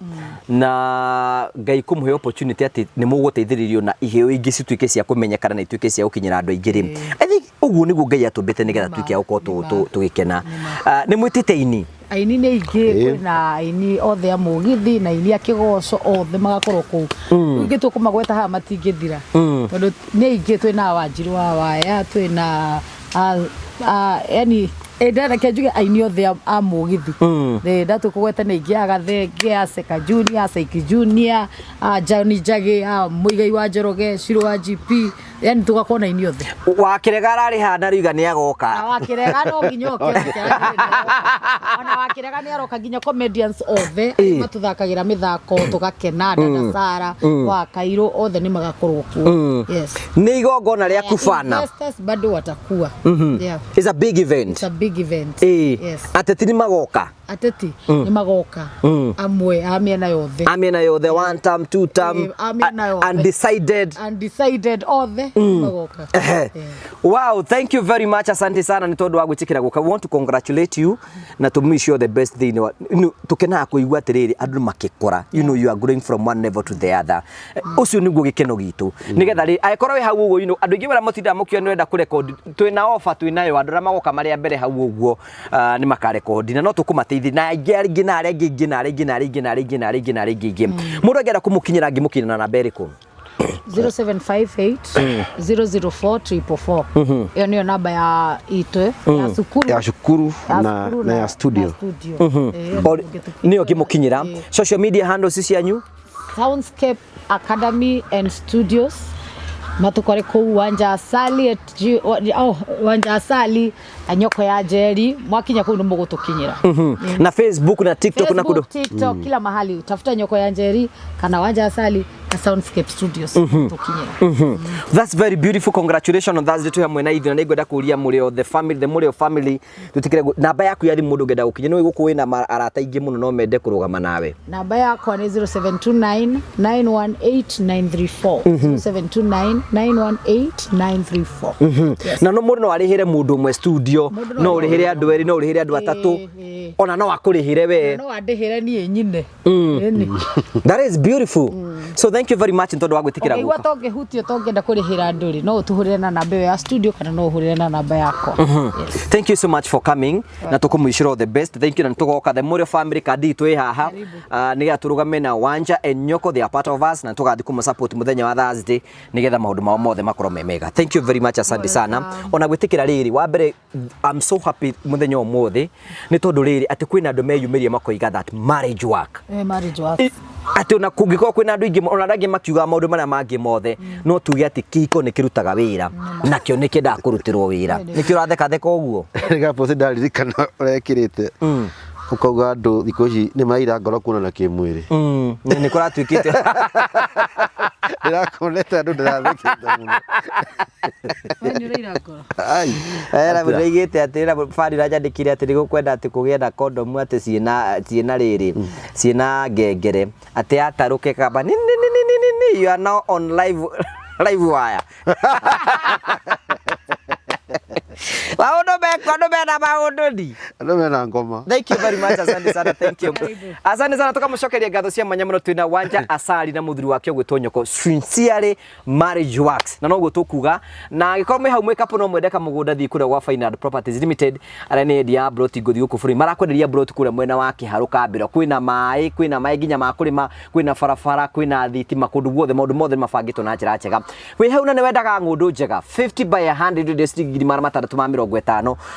na Ngai kũmũhe opportunity atĩ nĩ mũgũteithĩrĩrio na iheo ingĩ cituĩke cia kũmenyekana na ituĩke cia gũkinyĩra andũ aingĩ rĩ. I think ũguo nĩguo Ngai atũmbĩte nĩgetha tuĩke a gũkorwo tũgĩkena. Ah, nĩ mwĩtĩte aini? Aini nĩ aingĩ. Kwĩna aini othe a mũgithi na aini a kĩgoco, othe magakorwo kũu. Rĩu ingĩ tũkũmagweta haha matingĩthira tondũ nĩ aingĩ. Twĩna Wanjirũ wa Waya, twĩna yani reke njuge aini othe a mũgithi. Ndatũkũgweta nĩ aingĩ, a Gathenge, a Seka Junior, a Saiki Junior, a John Njagĩ, a Mũigai wa Njoroge, Shiro wa GP, yani tũgakorwo na aini othe. Wakĩrega ararĩ haha na rĩuga nĩ agoka. Na wakĩrega no nginya oke, ona wakĩrega nĩ aroka, nginya comedians othe arĩa matũthakagĩra mĩthako tũgakena, Dada Sara wa Kairũ, othe nĩ magakorwo kuo, yes. Nĩ igongona rĩa kubana. Investors bado watakuwa, yeah. It's a big event. It's a big event. Yes. Ateti nĩ magoka? Ateti nĩ magoka, amwe a mĩena yothe. A mĩena yothe, one term, two term, A mĩena yothe. Undecided. Undecided, othe nĩ magoka. Ehe. Wow, thank you very much. Asante sana nĩ tondũ wa gwĩtĩkĩra gũka. We want to congratulate you na to wish you all the best thĩinĩ wa tũkenaga kũigua atĩrĩrĩ andũ makĩkũra. You know you are growing from one level to the other. Ũcio nĩguo gĩkeno gitũ. Nĩgetha rĩ angĩkorwo wĩ hau ũguo, andũ aingĩ marĩa mũtindaga mũkiuga nĩ ũrenda kũrekondi, twĩna offer twĩnayo, andũ arĩa magoka marĩ a mbere hau ũguo nĩ makarekondi na no tũkũmateithia na aingĩ angĩ na arĩa angĩ na arĩa angĩ na arĩa angĩ na arĩa angĩ na arĩa angĩ na arĩa angĩ aingĩ. Mũndũ angĩenda kũmũkinyĩra angĩmũkinyĩra na namba ĩrĩkũ? 0758 004 444. Ĩyo nĩyo namba ya itũ ya cukuru. Ya cukuru. Ya na cukuru na ya studio. Na studio. Ĩyo nĩyo Nĩyo ngĩmũkinyĩra. Social media handles cianyu? Soundscape Academy and Studios, matukore kũu Wanja Asali at G, oh, Wanja Asali na Nyoko ya Njeri, mwakinya kũu nĩ mũgũtũkinyĩra. Na Facebook na TikTok na kũndũ. Facebook, TikTok, kila mahali tafuta Nyoko ya Njeri kana Wanja Asali na Soundscape Studios, tũkinyĩra. That's very beautiful. Congratulations on Thursday twĩ hamwe na ithuĩ na nĩngwenda kũria Mũrĩo the family, the Mũrĩo family, tũtikire namba yaku ya thimũ mũndũ ũngĩenda gũkinya nĩ gũkũ wĩna arata aingĩ mũno no mende kũrũgama nawe. Namba yakwa nĩ 0729 918 934, 0729 918 934. Yes. Na no mũndũ no arĩhĩre mũndũ ũmwe studio, Mũndũ no no ũrĩhĩre andũ erĩ, no ũrĩhĩre andũ atatũ, ona no akũrĩhĩre we. No andĩhĩre niĩ nyine. Ĩni. That is beautiful. So thank you very much nĩ tondũ wa gwĩtĩkĩra Ũngĩigua gũka. tongĩhutio tongĩenda kũrĩhĩra andũ rĩ, no ũtũhũrĩre na namba ĩyo ya studio kana no ũhũrĩre na namba yakwa. Yes. Thank you so much for coming na tũkũmwishĩra all the best. Thank you na nĩtũgoka the Mũrĩo family kandi itũ ĩ haha. Nĩgetha tũrũgame na Wanja and Nyoko, they are part of us, na tũgathiĩ kũmũ support mũthenya wa Thursday nĩgetha maũndũ mao mothe makorwo me mega. Thank you very much, asante sana. Ona gwĩtĩkĩra rĩrĩ wa mbere, I'm so happy mũthenya ũmũthĩ nĩ tondũ rĩrĩ atĩ kwĩna andũ meyumĩria makoiga that marriage work. Marriage works. Atĩ ona kũngĩkorwo kwĩna andũ aingĩ ona arĩa angĩ makiugaga maũndũ marĩa mangĩ mothe, no tuge atĩ kĩhiko nĩ kĩrutaga wĩra nakĩo nĩ kĩendaga kũrutĩrwo wĩra. Nĩkĩo ũrathekatheka ũguo? Nĩgaposti ndaririkana ũrekĩrĩte ũkauga andũ thikũ ici nĩ maraira ngoro kuonana kĩmwĩrĩ. Nĩ kũratuĩkĩte. Ndĩrakuonete andũ ndĩrathekete mũno. We nĩ ũraira ngoro. Ai. Era mũndũ atĩ era bari ranyandĩkire atĩ nĩgũkwenda atĩ kũgĩe na kondomu atĩ ciĩna rĩrĩ ciĩna ngengere atĩ atarũke kaba ni ni ni ni ni ni, you are now on live wire. Maũndũ mekwo, andũ mena maũndũ ni. Andũ mena ngoma. Thank you very much, asante sana, thank you. Asante sana, tukamũcokeria ngatho cia mwanya mũno twĩna Wanja Asali na mũthuri wake ũgwĩtwo Nyoko. Sincerely, marriage works. Na noguo tũkuga na angĩkorwo mwĩ hau mwĩ couple no mwende kamũgũnda, thiĩ kũrĩa gwa Fine Properties Limited arĩa nĩ endia ya plot ngũthiĩ gũkũ bũrũri marakwenderia plot kũrĩa mwena wa Kĩharũ Kambĩro. Kwĩna maĩ nginya ma kũrĩma, kwĩna barabara, kwĩna thitima kũndũ guothe, maũndũ mothe nĩ mabangĩtwo na njĩra njega. Wĩ hau na nĩ wendaga ng'ũndũ njega 50 by 100 ndĩ ciringi 650,000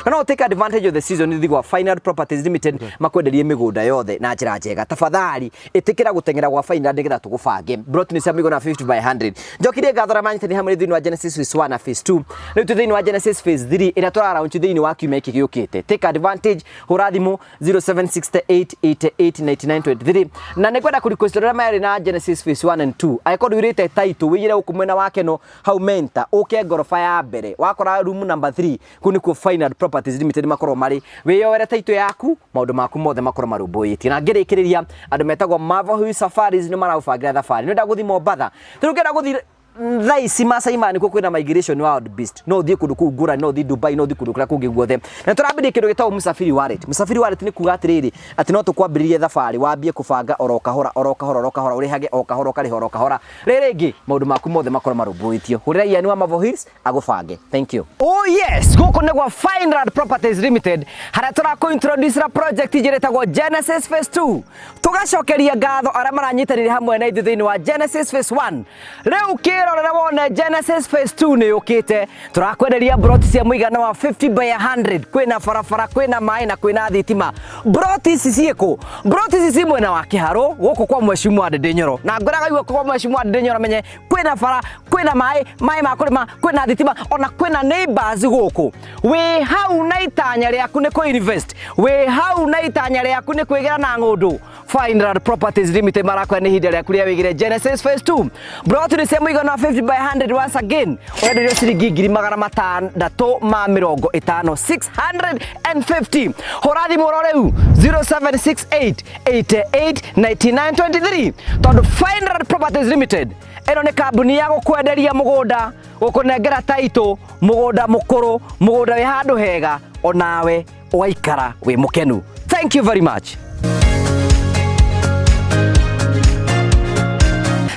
na no take advantage of the season, thiĩ gwa Fine Properties Limited makwenderie mĩgũnda yothe na njĩra njega. Tafadhali ĩtĩkĩra gũteng'era gwa Fine nĩgetha tũgũbange plot nĩ cia mĩigana 50 by 100. Njokirie ngatho arĩa manyitani hamwe thĩinĩ wa Genesis phase 1 na phase 2. Rĩu twĩ thĩinĩ wa Genesis phase 3 ĩrĩa tũra launch thĩinĩ wa kiumia gĩkĩ gĩũkĩte. Take advantage, hũra thimũ 0768889923 na nĩ kwenda kũ request arĩa marĩ na Genesis phase 1 and 2, angĩkorwo ndũirĩte title wĩigĩre gũkũ mwena wa Keno hau Menta, ũke ngoroba ya mbere wakora room number 3, kũu nĩkuo Fine Properties Limited makorwo marĩ. Wĩyoere title yaku, maũndũ maku mothe makorwo marũmbũyĩtie. Na ngĩrĩkĩrĩria, andũ metagwo Marvel Hill Safaris nĩ maraũbangĩra thabarĩ. Nĩ ũrenda gũthiĩ Mombatha, rĩu ũngĩenda gũthiĩ Thaa ici Masai Mara nĩkuo kwĩna migration wa wild beast. No ũthiĩ kũndũ kũu ngũrani, no ũthiĩ Dubai, no ũthiĩ kũndũ kũrĩa kũngĩ guothe. Na tũrambĩrĩria kĩndũ gĩtagwo Msafiri Wallet. Msafiri Wallet nĩ kuga atĩrĩrĩ, atĩ no tũkwambĩrĩrie thabarĩ, wambie kũbanga oro kahora, oro kahora, oro kahora, ũrĩhage o kahora, ũkarĩha oro kahora. Rĩrĩ rĩngĩ, maũndũ maku mothe makorwo marũmbũĩtio. Hũrĩra Ian wa Marvel Hills agũbange. Thank you. Oh yes, gũkũ nĩ gwa Fineland Properties Limited, harĩa tũrakũ introduce ra project njerũ ĩtagwo Genesis Phase 2. Tũgacokeria ngatho arĩa maranyitanĩire hamwe na ithuĩ thĩinĩ wa Genesis Phase 1. Rĩu kĩrorere wone Genesis Phase 2 nĩ yũkĩte. Tũrakwenderia broti cia mũigana wa 50 by 100. Kwĩna barabara, kwĩna maĩ na kwĩna thitima. Broti ici ciĩkũ? Broti ici ci mwena wa Kĩharũ gũkũ kwa Mheshimiwa Ndindi Nyoro. Na ngwĩraga igua kwa Mheshimiwa Ndindi Nyoro menye kwĩna bara, kwĩna maĩ, maĩ ma kũrĩma, kwĩna thitima, ona kwĩna neighbors gũkũ. Wĩ hau na itanya rĩaku nĩ kũ invest. Wĩ hau na itanya rĩaku nĩ kwĩgĩra na ng'ũndũ. Fineland Properties Limited marakwĩra nĩ ihinda rĩaku rĩa wĩgĩre Genesis Phase 2. Broti nĩ cia mũigana wa 50 by 100 once again. Ũrenderio ciringi 650,000, 650. Hũra thimũ oro rĩu 0768 88 99 23 tondũ Fineland Properties Limited ĩno nĩ kambuni ya gũkwenderia mũgũnda, gũkũnengera taitũ, mũgũnda mũkũrũ, mũgũnda wĩ handũ hega, onawe ũgaikara wĩ mũkenu. Thank you very much.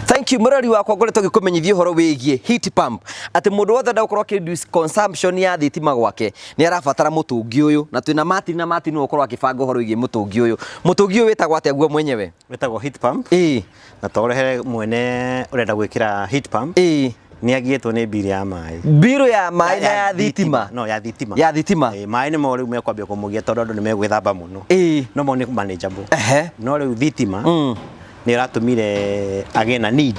Thank you mũrori wakwa ngoretwo ngĩkũmenyithia ũhoro wĩgiĩ heat pump atĩ mũndũ wothe enda gũkorwo akĩ reduce consumption ya thitima gwake nĩ arabatara mũtũngi ũyũ na twĩna Martin na Martin nĩwe ũkorwo akĩbanga ũhoro wĩgiĩ mũtũngi ũyũ. Mũtũngi ũyũ wĩtagwo atĩa guo mwenyewe? Wĩtagwo heat pump. Ĩĩ. Na to ũrehere mwene ũrenda gwĩkĩra heat pump. Ĩĩ. Nĩ agiĩtwo nĩ mbirũ ya maĩ. Mbirũ ya maĩ na ya thitima. No, ya thitima. Ya thitima. Ĩĩ, maĩ nĩmo rĩu mekwambia kũmũgia tondũ andũ nĩ megwĩthamba mũno. Ĩĩ. No mo nĩ manageable. Ehe. No rĩu thitima nĩ ĩratũmire agĩe na need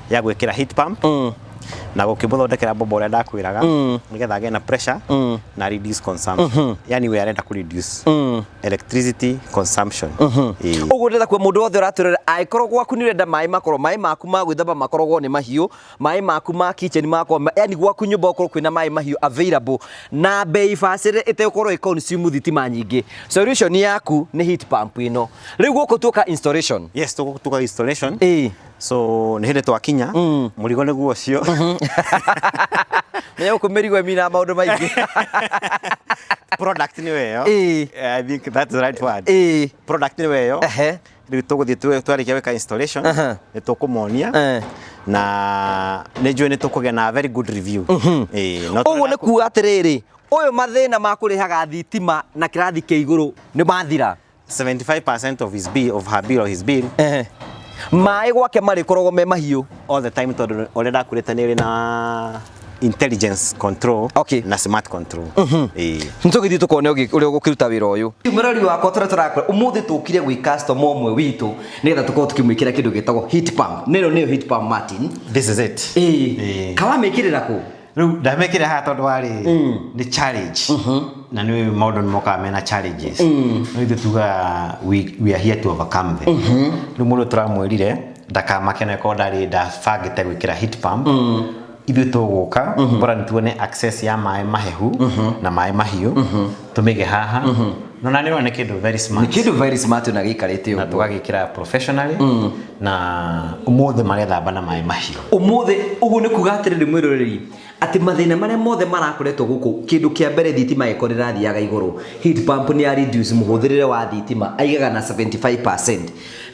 ya gwĩkĩra heat pump na gũkĩmũthondekera bomba ũrĩa ndakwĩraga nĩgetha agĩe na pressure na reduce consumption. Yani we arenda kũ reduce electricity consumption. Ĩĩ. Ũguo ndĩrenda kuga mũndũ wothe ũratwĩrorera angĩkorwo gwaku nĩ ũrenda maĩ makorwo maĩ maku ma gwĩthamba makoragwo nĩ mahiũ, maĩ maku ma kitchen makorwo, yani gwaku nyũmba gũkorwo kwĩna maĩ mahiũ available na bei bacĩrĩre ĩtegũkorwo ĩ consume thitima nyingĩ. Solution yaku nĩ heat pump ĩno. Rĩu gũkũ tuoka installation. Yes, tũgũtuka installation. Ĩĩ. So nĩ hĩndĩ twakinya mũrigo nĩguo ũcio. Menya gũkũ mĩrigo ĩminaga maũndũ maingĩ. Product nĩyo ĩyo. Ĩĩ. I think that's the right word. Ĩĩ. Product nĩyo ĩyo. Ehe. Rĩu tũgũthiĩ twarĩkia gwĩka installation nĩ tũkũmonia na nĩ njũĩ nĩ tũkũgĩa na very good review. Ĩĩ, no Ũguo nĩ kuga atĩrĩrĩ, ũyũ mathĩna ma kũrĩhaga thitima na kĩrathi kĩa igũrũ nĩ mathira. 75% of his bill, of her bill or his bill. Ehe. Maĩ gwake marĩkoragwo me mahiũ. All the time tondũ ũrĩa ndakwĩrĩte nĩ ĩrĩ na intelligence control Okay. na smart control. Ĩĩ. Nĩtũgĩthiĩ tũkone ũrĩa ũgũkĩruta wĩra ũyũ. Mũrori wakwa tũrĩa tũrakora ũmũthĩ tũkire gwĩ customer ũmwe witũ nĩgetha tũkorwo tũkĩmwĩkĩra kĩndũ gĩtagwo heat pump. Nĩno nĩyo heat pump Martin. This is it. Ĩĩ. Ĩĩ. Kawamĩkĩrĩra kũ? Rĩu ndamĩkĩra haha tondũ warĩ nĩ challenge na nĩ maũndũ nĩ mokaga mena challenges no ithuĩ tugaga we are here to overcome them. Rĩu mũndũ tũramwĩrire ndakamake na korwo ndarĩ ndabangĩte gwĩkĩra heat pump ithuĩ tũgũka bora nĩ tuone access ya maĩ mahehu na maĩ mahiũ tũmĩige haha no na nĩ ũrona nĩ kĩndũ very smart Nĩ kĩndũ very smart na gĩikarĩte na ũguo. tũgagĩkĩra professionally na ũmũthĩ marethamba na maĩ mahiũ. Ũmũthĩ ũguo nĩ kuga atĩrĩrĩ mwĩroreri atĩ mathĩna marĩa mothe marakoretwo gũkũ kĩndũ kĩa mbere thitima ĩkorwo ĩrathiaga igũrũ heat pump nĩ ya reduce mũhũthĩrĩre wa thitima aigaga na 75%.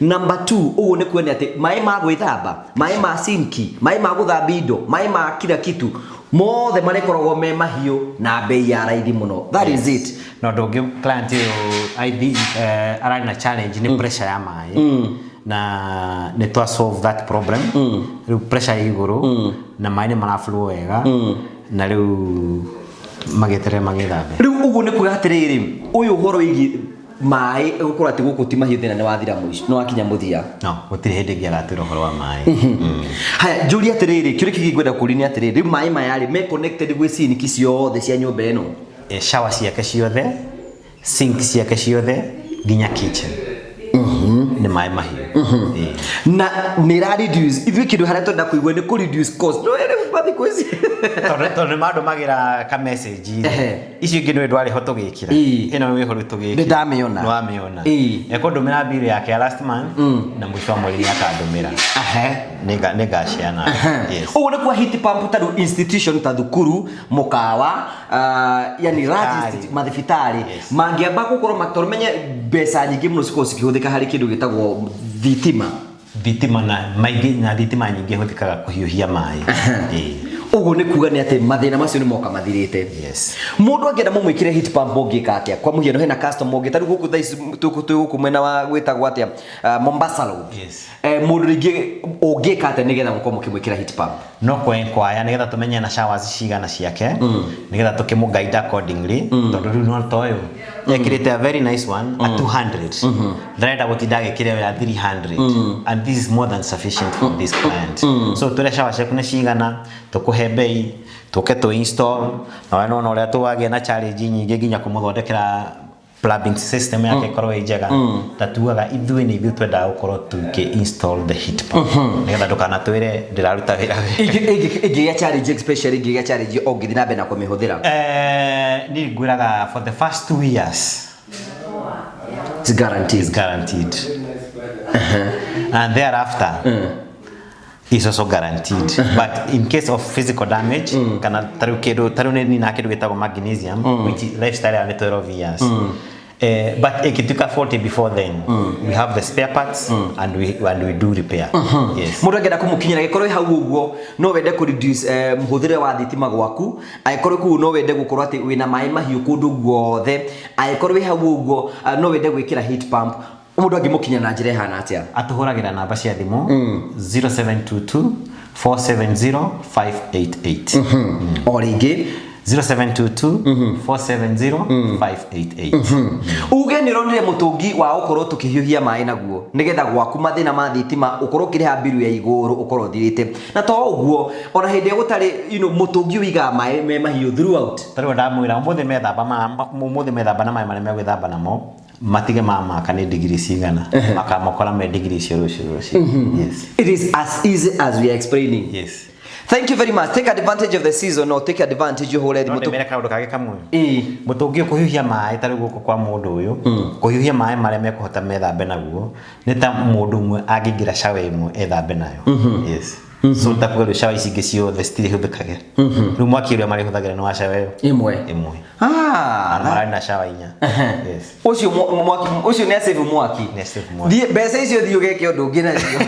Number 2 ũguo nĩ kuonia atĩ maĩ ma gwĩthamba, maĩ ma sinki, maĩ ma gũthambia indo, maĩ ma kila kitu mothe marĩkoragwo me mahiũ na bei ya raithi mũno. That is it. Na ũndũ ũngĩ client ũyũ I think ararĩ na challenge nĩ pressure ya maĩ na nĩ twa solve that problem. Rĩu pressure ĩ igũrũ na maĩ nĩ maraflow wega na rĩu magĩeterere magĩthambe. Rĩu ũguo nĩ kuga atĩrĩrĩ ũyũ ũhoro wĩgiĩ maĩ gũkorwo atĩ gũkũ ti mahiũ thĩna nĩ wathira mũico nĩ wakinya mũthia. No, gũtirĩ hĩndĩ ĩngĩ agatwĩra ũhoro wa maĩ. Haya njũrie atĩrĩrĩ kĩũria kĩngĩ ngwenda kũũria nĩ atĩrĩrĩ rĩu maĩ maya rĩ me connected gwĩ sinki ciothe cia nyũmba ĩno? Shower ciake ciothe, sink ciake ciothe nginya kitchen nĩ maĩ mahiũ. Na nĩ ĩra reduce ithuĩ kĩndũ harĩa twenda kũigua nĩ kũ reduce cost. No, Kwa thikũ ici. Tondũ nĩ mandũmagĩra ka message. Icio ingĩ nĩ ndwarĩ ho tũgĩkĩra. Ĩno wĩho rĩu tũgĩkĩra. Nĩ ndamĩona. Nĩ wamĩona. Ekũndũmĩra bill yake ya last month na mũico wa mweri nĩ akandũmĩra. Nĩngaciana. Yes. Ũguo nĩ kwa heat pump ta rĩu institution ta thukuru, mũkawa, yani large Thibitarĩ. Mathibitarĩ mangĩamba gũkorwo tondũ menye mbeca nyingĩ mũno cikoragwo cikĩhũthĩka harĩ kĩndũ gĩtagwo thitima. Thitima na maingĩ na thitima nyingĩ ihũthĩkaga kũhiũhia maĩ. Ĩĩ. Ũguo nĩ kuga nĩ atĩ mathĩna macio nĩ moka mathirĩte. Yes. Mũndũ angĩenda mũmwĩkĩre heat pump ũngĩka atĩa? Kwa mũhiano hena customer ũngĩ ta rĩu gũkũ thaa ici twĩ gũkũ mwena wa gwĩtagwo atĩa, Mombasa Road. Yes. Mũndũ rĩngĩ ũngĩka atĩa nĩgetha mũkorwo mũkĩmwĩkĩra heat pump? No kwenkwaya nĩgetha tũmenye na showers cigana ciake, nĩgetha tũkĩmũ guide accordingly, tondũ rĩu no ta ũyũ ekĩrĩte a very nice one a 200, ndarenda gũtinda agĩkĩra ĩyo ya 300, and this is more than sufficient for this client. So twĩre shower ciaku nĩ cigana, tũkũhe bei, tũke tũ install, na we nĩwona ũrĩa tũwagĩa na challenge nyingĩ nginya kũmũthondekera plumbing system yake ĩkorwo ĩ njega. Ta tugaga ithuĩ nĩ ithuĩ twendaga gũkorwo tũkĩ install the heat pump nĩgetha ndũkanatwĩre ndĩraruta wĩra wega. Ĩngĩgĩa challenge, especially ĩngĩgĩa challenge ũngĩthiĩ na mbere na kũmĩhũthĩra? Niĩ ngwĩraga for the first 2 years It's guaranteed. Is guaranteed, and thereafter is also guaranteed, but in case of physical damage kana tarĩu kĩndũ tarĩu nĩ nina kĩndũ gĩtagwo magnesium, which is lifestyle ya nĩ 12 years. But ikituka 40 before then, we have the spare parts and we do repair. Yes. Mũndũ angĩenda kũmũkinyĩra, angĩkorwo wĩ hau ũguo no wende kũ reduce mũhũthĩre wa thitima gwaku, angĩkorwo kũu no wende gũkorwo atĩ wĩna maĩ mahiũ kũndũ guothe, angĩkorwo wĩ hau ũguo no wende gwĩkĩra heat pump, mũndũ angĩmũkinya na njĩra ĩhana atĩa? Atũhũragĩra namba cia thimũ 0722 470 588. O rĩngĩ? 0722 470 588. Uge nĩ ũronire mũtũngi wa gũkorwo tũkĩhiũhia maĩ naguo nĩgetha gwaku mathĩna ma thitima ũkorwo ũkĩrĩha mbiru ya igũrũ ũkorwo ũthirĩte, na to ũguo, ona hĩndĩ ĩrĩa gũtarĩ mũtũngi ũigaga maĩ me mahiũ throughout. Tarĩu ndamwĩra ũmũthĩ methamba ũmũthĩ methamba na maĩ marĩa megwĩthamba namo matige mamaka nĩ digiri cigana, makamakora me digiri icio rũciũ rũciũ. Yes. It is as easy as we are explaining. Yes. Thank you very much. Take advantage of the season or take advantage ũhũre No thimũ. ndĩmere kaũndũ kangĩ kamwe. Ĩĩ. Mũtũngi ũkũhiũhia maĩ tarĩu gũkũ kwa mũndũ ũyũ, kũhiũhia maĩ marĩa mekũhota methambe naguo nĩ ta mũndũ ũmwe angĩingĩra shower ĩmwe ethambe nayo. Yes. So ta kuga rĩu shower ici ingĩ ciothe citirĩhũthĩkagĩra, rĩu mwaki ũrĩa marĩhũthagĩra nĩ wa shower ĩyo ĩmwe. Ĩmwe. Ah. Na mararĩ na shower inya. Yes. Ũcio mwaki ũcio nĩ asave mwaki. Nĩ asave mwaki. Thiĩ mbeca icio, thiĩ ũgeke ũndũ ũngĩ nacio.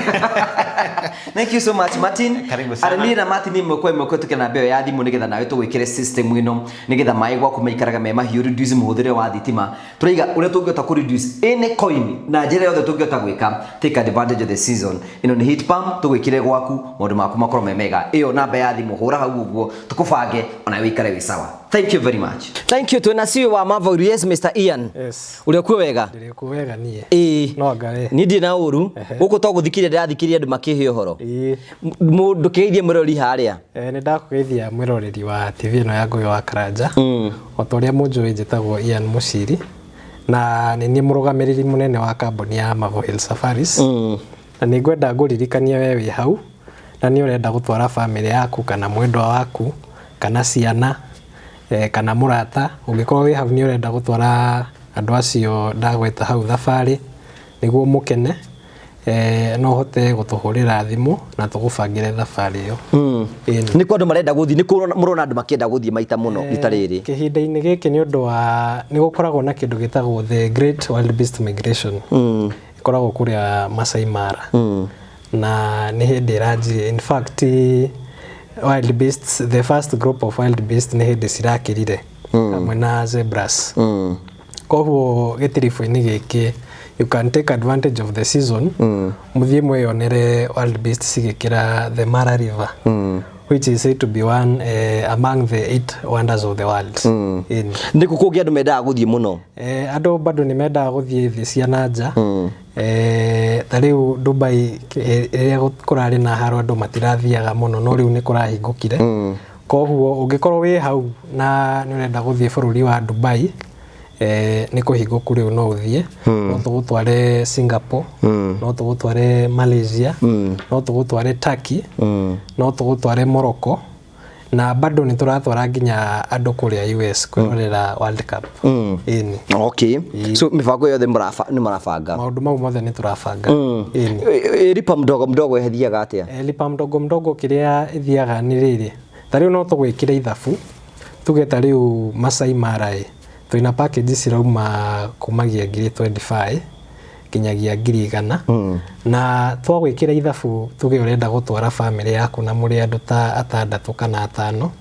Thank you so much, Martin. Karibu sana. Arĩ niĩ na Martin ĩmwe kwa ĩmwe kũhetũkĩra namba ĩyo ya thimũ nĩgetha nawe tũgwĩkĩre system ĩno nĩgetha maĩ gwaku maikaraga me mahiũ, reduce mũhũthĩre wa thitima. Tũraiga ũrĩa tũngĩhota kũ reduce any coin na njĩra yothe tũngĩhota gwĩka. Take advantage of the season. Ĩno nĩ heat pump tũgwĩkĩre gwaku maũndũ maku makorwo me mega. Ĩyo namba ya thimũ hũra hau ũguo tũkũbange ona wĩikare wĩ sawa. Thank you very much. Thank you. Twĩna CEO wa Marvel. Yes, Mr. Ian. Yes. Ũrĩa kuo wega? Ndĩrĩ kuo wega niĩ. Ĩĩ. No anga we. Niĩ ndirĩ na ũru gũkũ, to gũthikĩrĩria ndĩrathikĩrĩria andũ makĩhe ũhoro. Mũndũ kĩgeithie mũrori harĩa. Nĩ ndakũgeithia mwĩroreri wa TV ĩno ya Ngũgĩ wa Karanja. O ta ũrĩa mũnjũĩ, njĩtagwo Ian Mũciri na nĩ niĩ mũrũgamĩrĩri mũnene wa kambuni ya Marvel Hill Safaris. Na nĩ ngwenda ngũririkanie we wĩ hau na nĩ ũrenda gũtwara bamĩrĩ yaku kana mwendwa waku kana ciana kana mũrata, ũngĩkorwo wĩ hau nĩ ũrenda gũtwara andũ acio ndagweta hau thabarĩ nĩguo mũkene, no ũhote gũtũhũrĩra thimũ na tũgũbangĩre thabarĩ ĩyo. Ĩni. Nĩ kwa andũ marenda gũthiĩ, nĩ kũ mũrona andũ makĩenda gũthiĩ maita mũno rita rĩrĩ? Kĩhinda-inĩ gĩkĩ nĩ ũndũ wa nĩ gũkoragwo na kĩndũ gĩtagwo the Great Wildebeest Migration, ĩkoragwo kũrĩa Masai Mara, na nĩ hĩndĩ ĩranjirie. In fact, wildebeests, the first group of wildebeest nĩ hĩndĩ cirakĩrire hamwe na zebras. Koguo gĩtiribũ-inĩ gĩkĩ you can take advantage of the season, mũthiĩ mwĩyonere wildebeest cigĩkĩra the Mara River, which is said to be one among the eight wonders of the world. Ĩni. Nĩ kũ kũngĩ andũ mendaga gũthiĩ mũno? Andũ bado nĩ mendaga gũthiĩ thĩ cia na nja. Ta rĩu Dubai, rĩrĩa kũrarĩ na haro andũ matirathiaga mũno, no rĩu nĩ kũrahingũkire. Koguo ũngĩkorwo wĩ hau na nĩ ũrenda gũthiĩ bũrũri wa Dubai, nĩ kũhingũku rĩu, no ũthiĩ. No tũgũtware Singapore, no tũgũtware Malaysia, no tũgũtware Turkey, no tũgũtware Morocco. Na bado nĩ tũratwara nginya andũ kũrĩa US kwĩrorera World Cup. Ĩni. Okay, so mĩbango yothe nĩ mũrabanga? Maũndũ mau mothe nĩ tũrabanga. Ĩni. Lipa mdogo mdogo ĩthiaga atĩa? Lipa mdogo mdogo kĩrĩa ĩthiaga nĩ rĩrĩ, ta rĩu no tũgwĩkĩre ithabu, tuge ta rĩu Masai Mara ĩ, twĩna package cirauma kumagia ngiri 25 nginyagia 100,000. Na twagwĩkĩra ithabu, tuge ũrenda gũtwara famĩlĩ yaku na mũrĩ andũ ta atandatũ kana atano,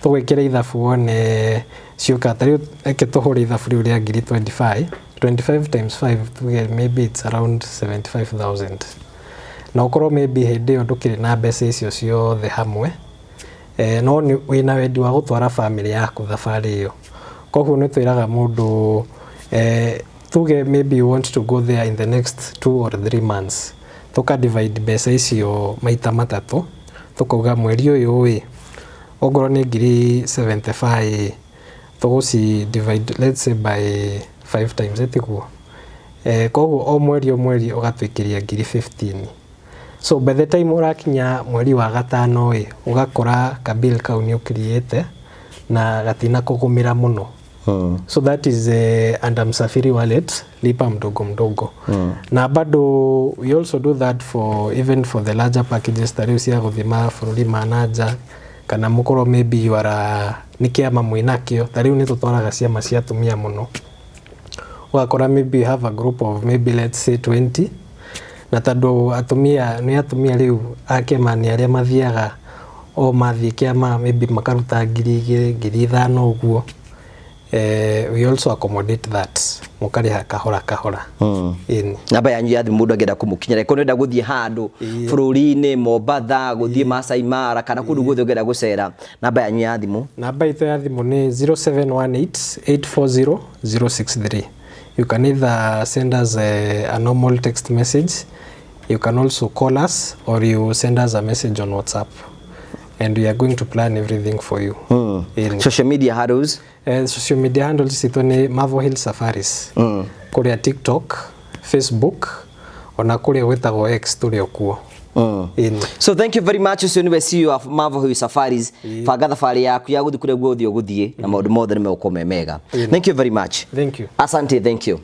tũgwĩkĩra ithabu wone ciũka. Ta rĩu reke tũhũre ithabu rĩu rĩa ngiri 25. 25 times 5, tuge maybe it's around 75,000, na ũkorwo maybe hĩndĩ ĩyo ndũkĩrĩ na mbeca icio ciothe hamwe, no nĩ wĩna wendi wa gũtwara famĩlĩ yaku thabarĩ ĩyo. Koguo nĩ twĩraga mũndũ, tuge maybe you want to go there in the next 2 or 3 months, tũka divide mbeca icio maita matatũ, tũkauga mweri ũyũ ĩ, ongorwo nĩ ngiri 75, tũgũci divide, let's say, by 5 times, ĩtiguo? Koguo o mweri ũgatwĩkĩria ngiri 15. So by the time ũrakinya mweri wa gatano ĩ, ũgakora kabill kau nĩ ũkiriĩte na gatina kũgũmĩra mũno. So that is under Msafiri Wallet lipa mdogo mdogo. Na bado we also do that for even for the larger packages, ta rĩu cia gũthiĩ mabũrũri ma nanja, kana mũkorwo maybe you are nĩ kĩama mwĩnakĩo. Ta rĩu nĩ tũtwaraga ciama cia atumia mũno, ũgakora maybe you have a group of maybe, let's say, 20, na tondũ atumia nĩ atumia rĩu a kĩama nĩ arĩa mathiaga o mathiĩ kĩama maybe makaruta 2,000, 5,000 ũguo, we also accommodate that, mũkarĩha kahora kahora. Ĩni. Namba yanyu ya thimũ mũndũ angĩenda kũmũkinyĩra, ĩkorwo nĩenda gũthiĩ handũ bũrũri-inĩ, Mombatha, gũthiĩ Masai Mara, kana kũndũ guothe ũngĩenda gũcera, namba yanyu ya thimũ? Namba itũ ya thimũ nĩ 0718 840 063. You can either send us a normal text message, you can also call us, or you send us a message on WhatsApp, and we are going to plan everything for you. Ĩni. Social media handles? Social media handles citũ nĩ Marvel Hill Safaris kũrĩa TikTok, Facebook, ona kũrĩa gwĩtagwo X tũrĩ o kuo. Ĩni. So thank you very much. Ũcio nĩwe CEO of Marvel Hill Safaris. Banga thabarĩ yaku ya gũthiĩ kũrĩa guothe ũgũthiĩ na maũndũ mothe nĩ megũkorwo me mega. Thank you very much. Thank you. Asante, thank you.